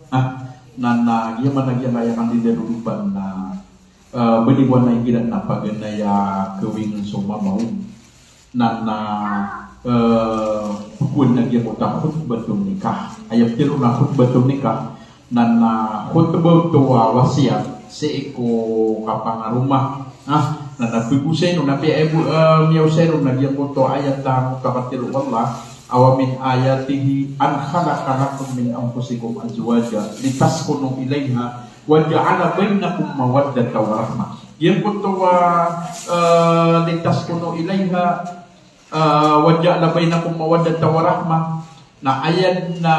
Ah, na, na, giya pman a giyangkaya kandidaro dopa na, eh, bali ko ana igira na paganay a kawing so mama on. Na, na, eh, pkowaan a giyangkoto a khutbatun nikah. Aya pitharo na khutbatun nikah. Na, na khutbah oto a wasiyat. sii ko kapangaroma. Ah, na napigosayn o, na piya, eh, bu-, eh, miyaosay ron na giyangkoto a ayat a mutakatir o Allah, a wa min ayatihi an khalaqa lakum min anfusikum azwaja litaskunu ilayha wa ja'ala baynakum mawaddatan wa rahmah. Giyangkoto a, eh, litaskunu ilayha, ah, wa ja'ala baynakum mawaddatan wa rahmah. Na aya na,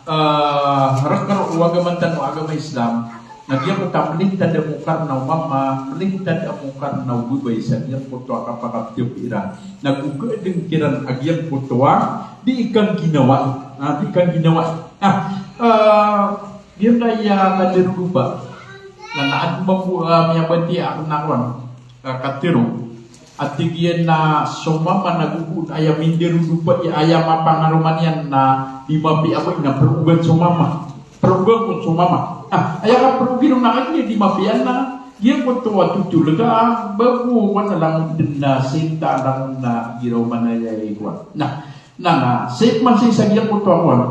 ah, rk o agama tano a agama Islam, na giyangkoto a mlintad a mo karna o mama, mlintad a mo karna o babay sa giyangkoto a kapakaptiyap iran. Na go gadn kiran a giyangkoto a di ikan ginawa. Ah, di ikan ginawa. Ah, ah, giyangkaya kadir o babay. Na, na adn mambo, ah, miyabatiya akn a kowan, ah, katero. A tig iyan na so mama na go bo aya mindarodopa i aya mapangaroma niyan na di mapiya a babay na proogan so mama. Proogan kon so mama. Ah, aya kaproogi ron na kagiya di mapiya na giyangkoto a totol ka, ah, ba ko kowan na langon dn na sinta, langon na giraw man aya i kowan. Na, na, na, sii man sii sa giyangkoto a kowan.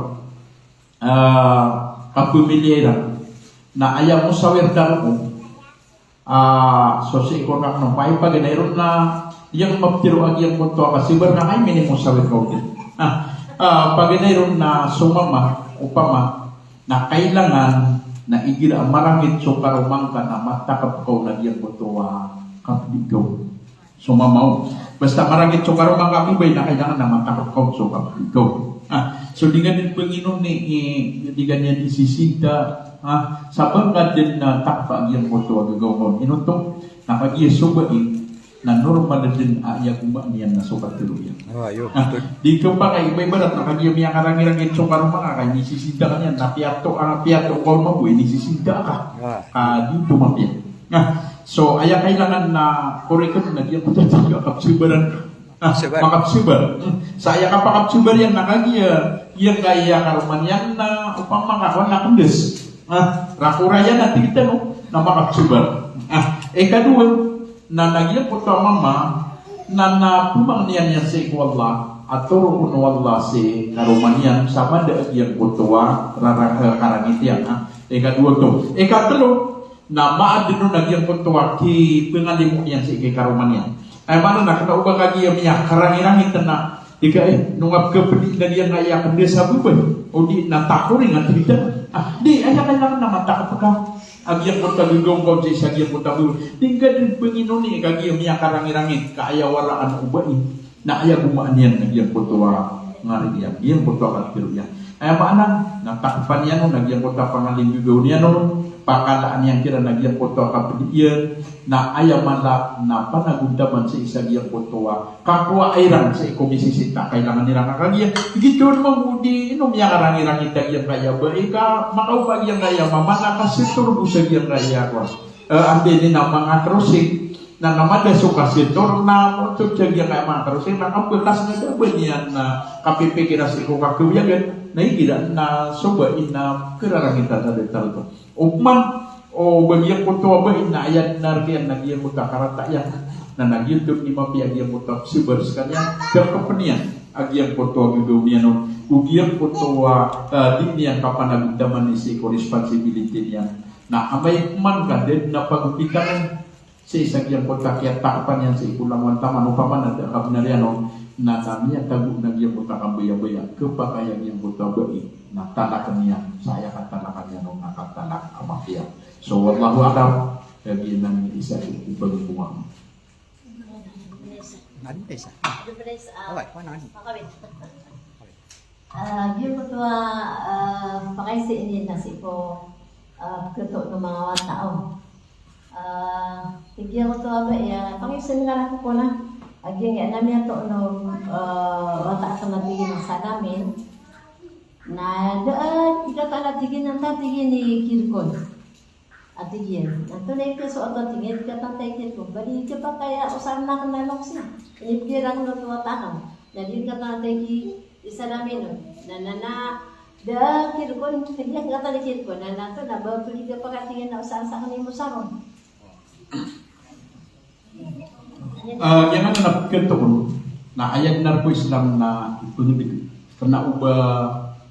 Ah, kapamiliya iran. Na aya mosawir tano ko Ah, so sii ko rk na, paganay ron na, aya maptero a giyangkoto a kasabar na kay minimosawir ka odi. Ah, ah, paganay ron na so mama, opama, na kailangan na igira a marangit so karoma ngka na matakp ka on a giyangkoto a kapdi ka on. So mama on. Basta marangit so karoma ngka a babay na kailangan na matakp ka on so kapdi ka on. Ah, so di nga dn pangino ni, i, di nga niyan isisinta, ah, sa ba nga dn na takpa a giyangkoto a gagaw ka on. Ino oto, na kagiya so babay na normal dn a aya goma niyan na so katero iyan. Ah, iyo, ah, betul. Di ka pakay, iba-ibarat na kagiya miyakarangirangit so karoma ngka, ka inisisinta ka niyan, na piyato, ah, piyato ka on mambo, inisisinta ka. Ah. Ah, di oto mapiya. Ah, so aya kailangan na korek on na giyangkoto a di ka kapsabaran. Ah, makapsabar. Hmm. Sa aya kapakapsabar iyan na kagiya, giyangkaya karoma niyan na opama ka kowan na kndas. Ah, rakora iyan a tig tano, na makapsabar. Ah, ikadowa, na, na giyangkoto a mama, na, na pmangnin iyan sii ko Allah, a toroken o Allah sii karoma niyan, sa mada a giyangkoto a rara-, eh, karangit iyan, ah. Ikadowa oto. Ikatlo, na maadn on a giyangkoto a kipngalimo niyan sii ki karoma niyan. Aya maana na kna o ba kagiya miyakarangirangit na, di ka, eh, ino nga pkapdi na giyangkaya kndas a babay, odi na takoring a tig tano. Ah, di, aya kailangan na matakp ka a giyangkoto a gagaw ka on sii sa giyangkoto a babay. Di nga dn pangino ni kagiya miyakarangirangit ka aya waraan o babay. Na aya goma niyan na giyangkoto a ngari iyan, giyangkoto a katero iyan. Aya maana na takpan iyan on a giyangkoto a pangalinggogaw niyan on, pakalaan iyan kiran a giyangkoto a kapdi iyan, na aya mala na panagontaman sii sa giyangkoto a kakowa iran sii ko misisinta, kailangan iran a kagiya. Giyoto mambo, di ino miyakarangirangit a giyangkaya babay ka makaoma a giyangkaya mama na kasitorbo sa giyangkaya kowan. Eh, anda ini na manga crossing, na, na mada so kasitor, na motod sa giyangkaya manga crossing, na kabakas na da a ba niyan na kapipikira sii ko kakawiyagan, na igira na so babay na kararangitan sa datar oto. Opama, o ba giyangkoto a babay na aya dn a rk iyan na giyangkoto a karata iyan, na, na giyoto dn i mapiya a giyangkoto a psabar skaniyan, da kapn iyan a giyangkoto a gagaw niyan on, o giyangkoto a, eh, di niyan kapanagontaman sii ko responsibility niyan. Na amay pman ka da dn a pagopitan sii sa giyangkoto a kiyatakpan iyan sii ko langowan taman, opama na da a kabnar iyan on, na, na miyatago na giyangkoto a kabayabaya, khapakay a giyangkoto a babay na talakn iyan, sa aya katalakan iyan on na katalak a mapiya. So, wallahu a'lam, kagiya nan isa ko pagbowa. Nadi isa. Away, mana nadi? Ah, giyangkoto a, ah, pakaisa ini na sii ko, ah, pkhatoon o manga wata on. Ah, giyangkoto a ba, iya, pakaisa ini na rk ko na. Ah, giyangkaya na miyatoon o, ah, wata akn a tig iyan a salamin. Na da, ah, di katawan a tig iyan a, tig iyan i kirkon. A tig iyan, antonaa i kasoat a tig iyan, di katawan a tig iyan ko, ba di kapakay a osarn akn a loks na. Inibgay rakn oto a wata akn. Na di katawan a tig iyan i salamin on. Na, na, na, da kirkon, di katawan a kirkon. Na, na, antonaa ba pd i kapakay a tig iyan a osarn sa akn i mosar on. Ah, giyanan na pkhatoon, na aya dn a rk o Islam na ipngdg. Kna o ba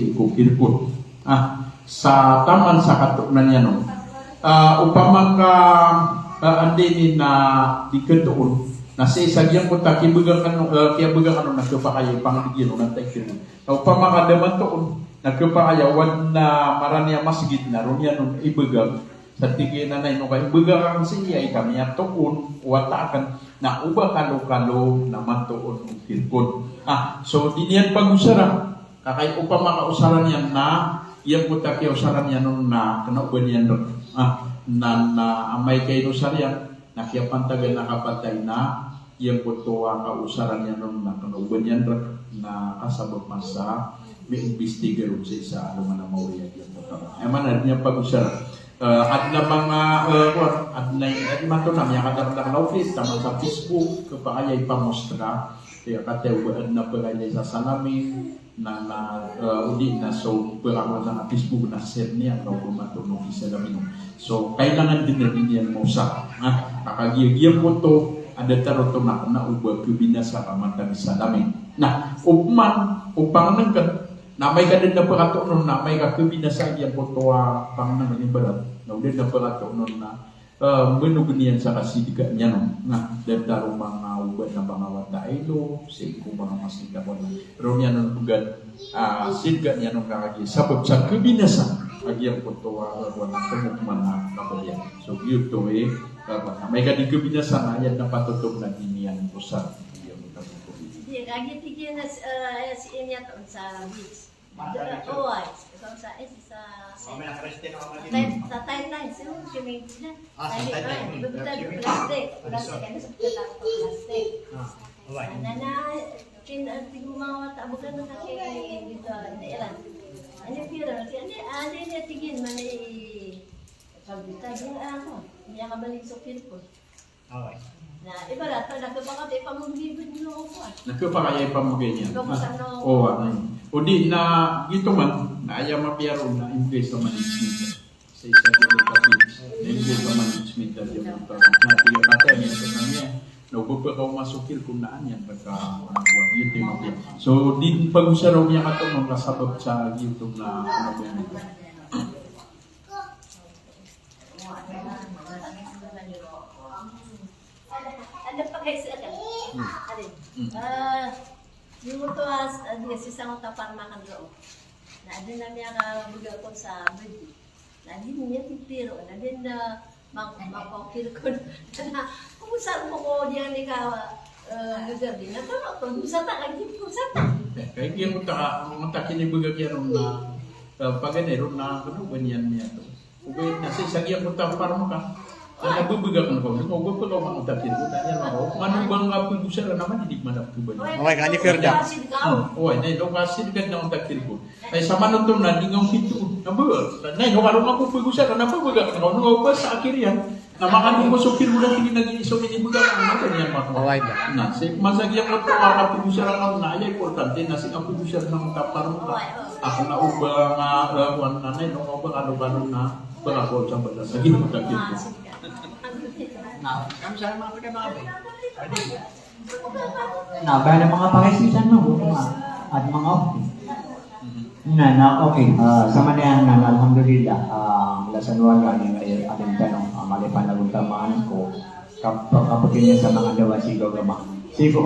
sii ko kirkon. Ah, sa taman sa katoon iyan on. Ah, opama ka, ah, anda ini na di katoon, na sii sa giyangkoto a kibgay kano, ah, kiyabgay kano na khapakay a ipangdg iyan on antaa i kirkon. Na opama ka da matoon, na khapakay a o adn a marani a masgit na roo niyan on ibgay. Sa tig iyan a ino ka ibgay akn sii, aya ka miyatoon o wata akn, na o ba kalokalo na matoon o kirkon. Ah, so di niyan pagosara. Ka kay opama ka osara niyan na, giyangkoto a kiyaosara niyan on na kna o ba niyan rk. Ah, na, na amay ka inosar iyan, na kiyapantagan a kapatay na, giyangkoto a kaosara niyan on na kna o ba niyan rk, na kasabapan sa miimbestigar on sii sa alongan a mawri a giyangkoto. Aya maana niyan pagosara. Eh, adn a manga, eh, kowan, adn a, adn a manga, miyakadakdakl a okit, taman sa Facebook, khapakay a ipamostra, aya kataya o ba adn a pagari sa salamin, na, na, eh, odi na so pagari sa Facebook na share niyan, na o ba matoon o kisalamin on. So, kailangan dn a di niyan maosara. Na, ka kagiya giyangkoto a datar oto na kna o ba khabinasa ka mantag i salamin. Na, opama, o pangnngkn, na amay ka da dn a pkatoon on, na amay ka khabinasa giyangkoto a pangnngkn ibarat, na o da dn a pkatoon on na, eh, mbanogn iyan sa kasidka niyan on. Na, datar o manga oba na manga wata a ilo, sii ko manga masgit a kowan. Roo niyan on bgan, ah, sidka niyan on ka kagiya sabap sa khabinasa a giyangkoto a, ah, kowan a pmokman a kabaya. So, giyoto i, ah, amay ka di khabinasa na, aya dn a patot on na di niyan osara. Giyoto. Di, kagiya tig iyan a, eh, sii niyan on sa beach. Oway, ikaw sa, eh, sa, sa, sa Thai-, sa Thailand, so, swimming pool na. Ah, sa Thailand. Thailand, ah, iba bita plastic. Plastic, ano, sa plastic. Ah, oway. Ano na, kin-, ah, tig o manga wata, bgan na kaki, dito, hindi, ilan. Ano, pero, ano, ano, ano, tig iyan, mani, pag-, tig iyan, ah, ako, miyakabalik so kirkon. Oway. Na, ibarat, na khapakay a ipamgay niyan on. Na khapakay a ipamgay niyan. Oway. Odi na, giyoto man, na aya mapiya ron na imbgay sa management. Sa isa ko kapatid, na imbgay sa management a di ako pa. Na, tig iyan a kataya niyan sa kanya. Na, o ba pkaoma so kirkon na an iyan, pagka, ah, giyoto i mapiya. So, di pagosara o miyakatoon on ka sabap sa giyoto na, ano ba iyan? Ano pa kayo sa akin? Hmm. Ano? Hmm. Ah, yung oto a, ah, di, sii sa oto a parmakan roo. Na di na miyakabgay ko sa bedi. Na di niyan titiro. Na di na mak-, makokir ko na. Kung saan mo ko diyan ikaw, ah, gagawin. Na tama ko, kung saan ka, kung saan ka. Eh, kaya giya ko taka, ang taka kinibgay iyan on na, ah, paganay ron na, ano ba niyan niya to? Ogaid na sii sa giyangkoto a parmakan. Na, na babagak na kaw, na ogaid pn kaw manga otak iyan, na iyan manga, mano ba nga pagosara na mani di man a pagosara. Oway, kani Ferda. Hmm, oway, na ino ka sidka na otak iyan. Ay, sa manoto na di nga okit on. Na ba, na ino ka ron nga pagosara, na babagak na kaw, na ogaid sa akir iyan. Na makanon ko so kirkon na tig iyan a di so minibagak na, na iyan manga. Oway na. Na, sii, masa giyangkoto a kapagosara ka na, aya importante na sii ka pagosara na otak parmakan. Ako na oba nga, eh, kuwan na, na ino ka oba kano-kano na. Pagkakol sa batas lagi ng takip ko. Na, kami sa mga pagkakabay. Na, ba na mga pakisisan mo, mga, at mga okay. Na, na, okay. Ah, sa manaya na, na, alhamdulillah. Ah, mula sa nuwal, ah, yung, eh, ating tanong, ah, malipan na utamaan ko. Kap-, kapatid niya sa mga dawa, sii ko gama. Sii ko,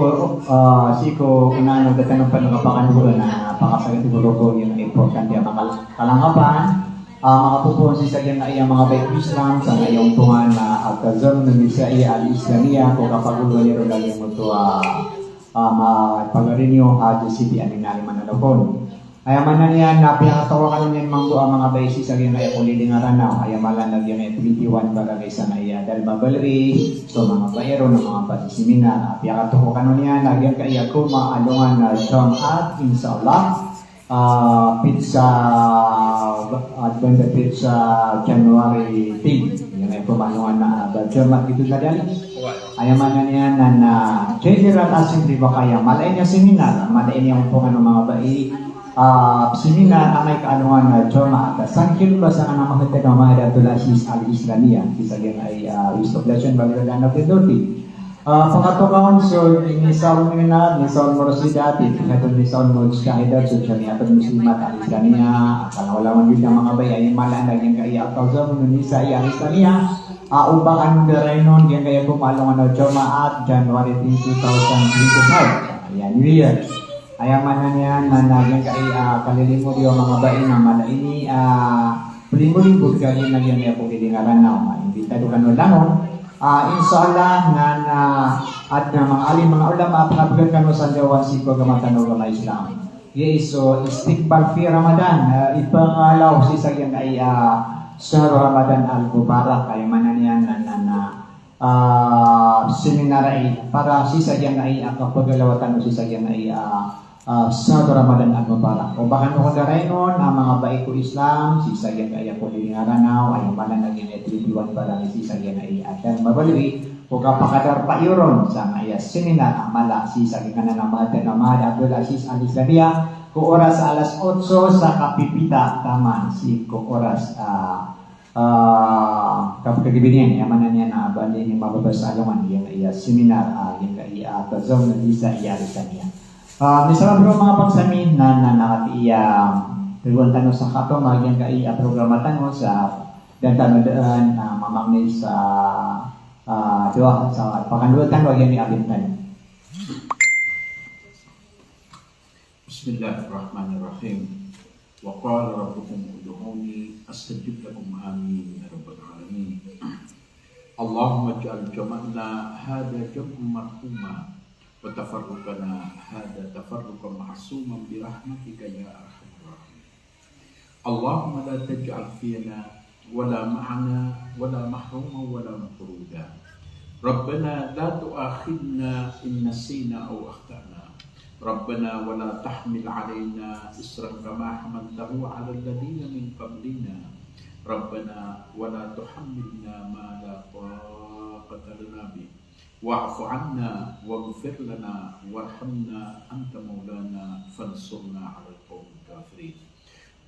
ah, sii ko, inano, datang ng panagapakanulo na pakasakit ko roko yung importante ang makal-, kalangkapan. Ah, makapupuan sii sa giyangkaya manga bai ko Islam, sa ngaya ontongan na At-Tazammun Nisai Al-Islamiyah, ko kapaguluhan iyan ron lagid oto a, ah, ma-, pagari niyo, Haji Siti Amin Ali Manalakon. Aya maana niyan na piyakatokawan kano niyan mambo a manga bai sii sa giyangkaya ko Lilingaranan, aya mala na giyangkaya twenty-one barangay sa ngaya Dalma Balri, so manga bai ron a manga bai seminar, ah, piyakatokawan kano niyan na giyangkaya ko maalongan na Jumat, insha Allah. Ah, pizza, ah, banda pizza January ten. Iyan ay pamanoan na, ah, ba Jumat gioto na dn. Aya maana niyan na, na General Assembly, ba kaya mala ini a seminar, mala ini a ompongan o manga bai, ah, seminar amay ka alongan a Jumaat. Sangkiloba sa kna a mahatid o Ma'had Abdul Aziz Al Islamiyah, sii sa giyangkai a, ah, West Poblacion, Baliradan, Northern Leyte. Ah, pangatokawan so Nisa'ul Mu'minat, Nisa'ul Murshida, Ittihadan Nisa'ul Mujtahidat, so Jamiatul Muslimat Al Islamiyah, a kalawlawan dn a manga bai a aya maana niyan na giyangkai a Tadammun Nisa'i Al Islamiyah, a oba kano da rainon giyangkai a komalongan o Jumaat, January ten, two thousand twenty-five. Aya New Year. Aya maana niyan na, na giyangkai a, ah, kalilimo di o manga bai na mala ini a, ah, plimolimbot ka giyangkai a pagidingaran na, ah, imbitado kano langon. Ah, insha Allah, na, na, adn a manga alim, manga ulama, a pkabgan kano sa ndawan sii ko agama tano a agama Islam. Aya iso istiqbal fi Ramadan, ah, ipangalaw sii sa giyangkai a, ah, shahr Ramadan al-Mubarak, aya maana niyan na, na, na, ah, seminar ai, para sii sa giyangkai a, ah, kapagalaw tano sii sa giyangkai a, ah, ah, shahr Ramadan al-Mubarak. Oba kano da rainon a manga bai ko Islam, sii sa giyangkai a, ah, pagidingaran na, aya maana niyan na giyangkai a twenty-one barang sii sa giyangkai a, ah, Dharma Balwi, o kapakadarpa iyo ron sangkai a seminar a mala sii sa giyangkanan a Ma'had, a Ma'had Abdul Aziz Al Islamiyah, ko oras a alas otso sa kapipita taman sii ko oras, ah, ah, kapkagibiniyan, aya maana niyan na bali ini mababasa alongan giyangkai a, ah, seminar, ah, giyangkai a, ah, Tadammun Nisa'i Al Islamiyah. Ah, misalan o manga bangsa mi na, na, na katii a, ah, tagoan tano sa kato, giyangkai a, ah, programa tano sa daan tano daan, ah, mamangni sa, ah, doa sa pakandoa tano giyangkai a, ah, alim tano. بسم الله الرحمن الرحيم. وقال ربكم ادعوني أستجب لكم. آمين يا رب العالمين. اللهم اجعل جمعنا هذا جمعا مرحوما، وتفرقنا هذا تفرقا معصوما برحمتك يا أرحم الراحمين. اللهم لا تجعل فينا ولا معنا ولا محروما ولا مطرودا. ربنا لا تؤاخذنا إن نسينا أو أخطأنا. ربنا ولا تحمل علينا إصرا كما حملته على الذين من قبلنا. ربنا ولا تحملنا ما لا طاقة لنا به. واعف عنا واغفر لنا وارحمنا أنت مولانا فانصرنا على القوم الكافرين.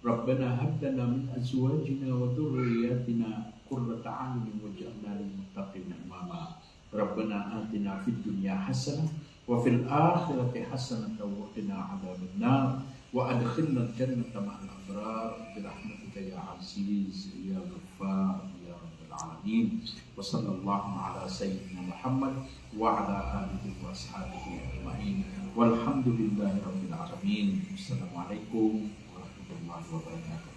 ربنا هب لنا من أزواجنا وذرياتنا قرة أعين واجعلنا للمتقين إماما. ربنا آتنا في الدنيا حسنة وفي الآخرة حسنة وقنا عذاب النار. وأدخلنا الجنة مع الأبرار برحمتك يا عزيز يا غفار يا رب العالمين. وصلى الله على سيدنا محمد وعلى آله وأصحابه أجمعين. والحمد لله رب العالمين. السلام عليكم ورحمة الله وبركاته.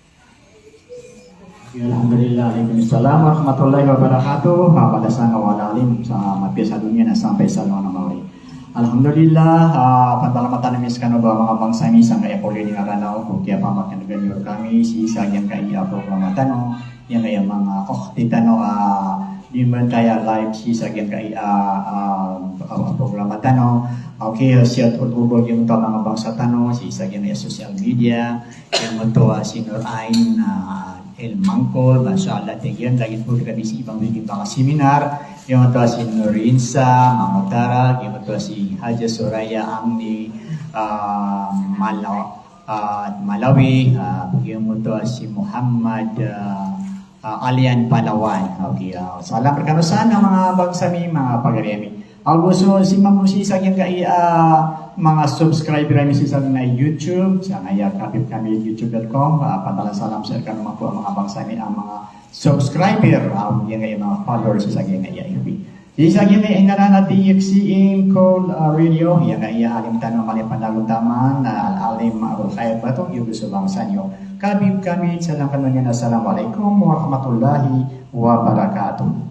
Ya, alhamdulillah, alaikum salam warahmatullahi wabarakatuh. Ah, pada sa nga wala alim sa mapiya sa doniya na sampay sa loma na mawri. Alhamdulillah, ah, pantalamatan ami skano ba manga bangsa mi sangkaya poli di nga Ranaw, ko kiyapamakin'gan iyo rkami sii sa giyangkaya programa tano, giyangkaya manga okti tano, ah, di mbantaya live sii sa giyangkaya, ah, ah, programa tano. Okay, shout out ko ba giyangkoto a manga bangsa tano sii sa giyangkaya social media, Giyoto a si Nur Ain, ah, El Mangkol, masha Allah, tig iyan, lagid bo rkami sii bang, bang seminar, giyoto a si Nur Insa Mangotara, giyoto a si Haja Soraya Angni, ah, Mala-, ah, Malawi, ah, giyoto a si Muhammad, ah, ah, Alian Palawan. Okay, ah, salam rkano san a manga bangsa mi, manga pagari ami. Ago so sii mambo sii sa giyangkaya, ah, manga subscriber ami sii sa giyangkaya YouTube, sangkaya kabib kami youtube dot com, ah, pantalan salam sa rkano mambo a manga bangsa mi a manga subscriber, ah, giyangkaya manga followers sa giyangkaya F B. Sii sa giyangkaya ingaran a D X C N Call, ah, Radio, giyangkaya alim tano a mala i Pandagotaman, ah, Al-Alim Abul Khair Bato, giyoto so bangsa niyo. Kabib kami, salam kano niyan, assalamu alaikum warahmatullahi wabarakatuh.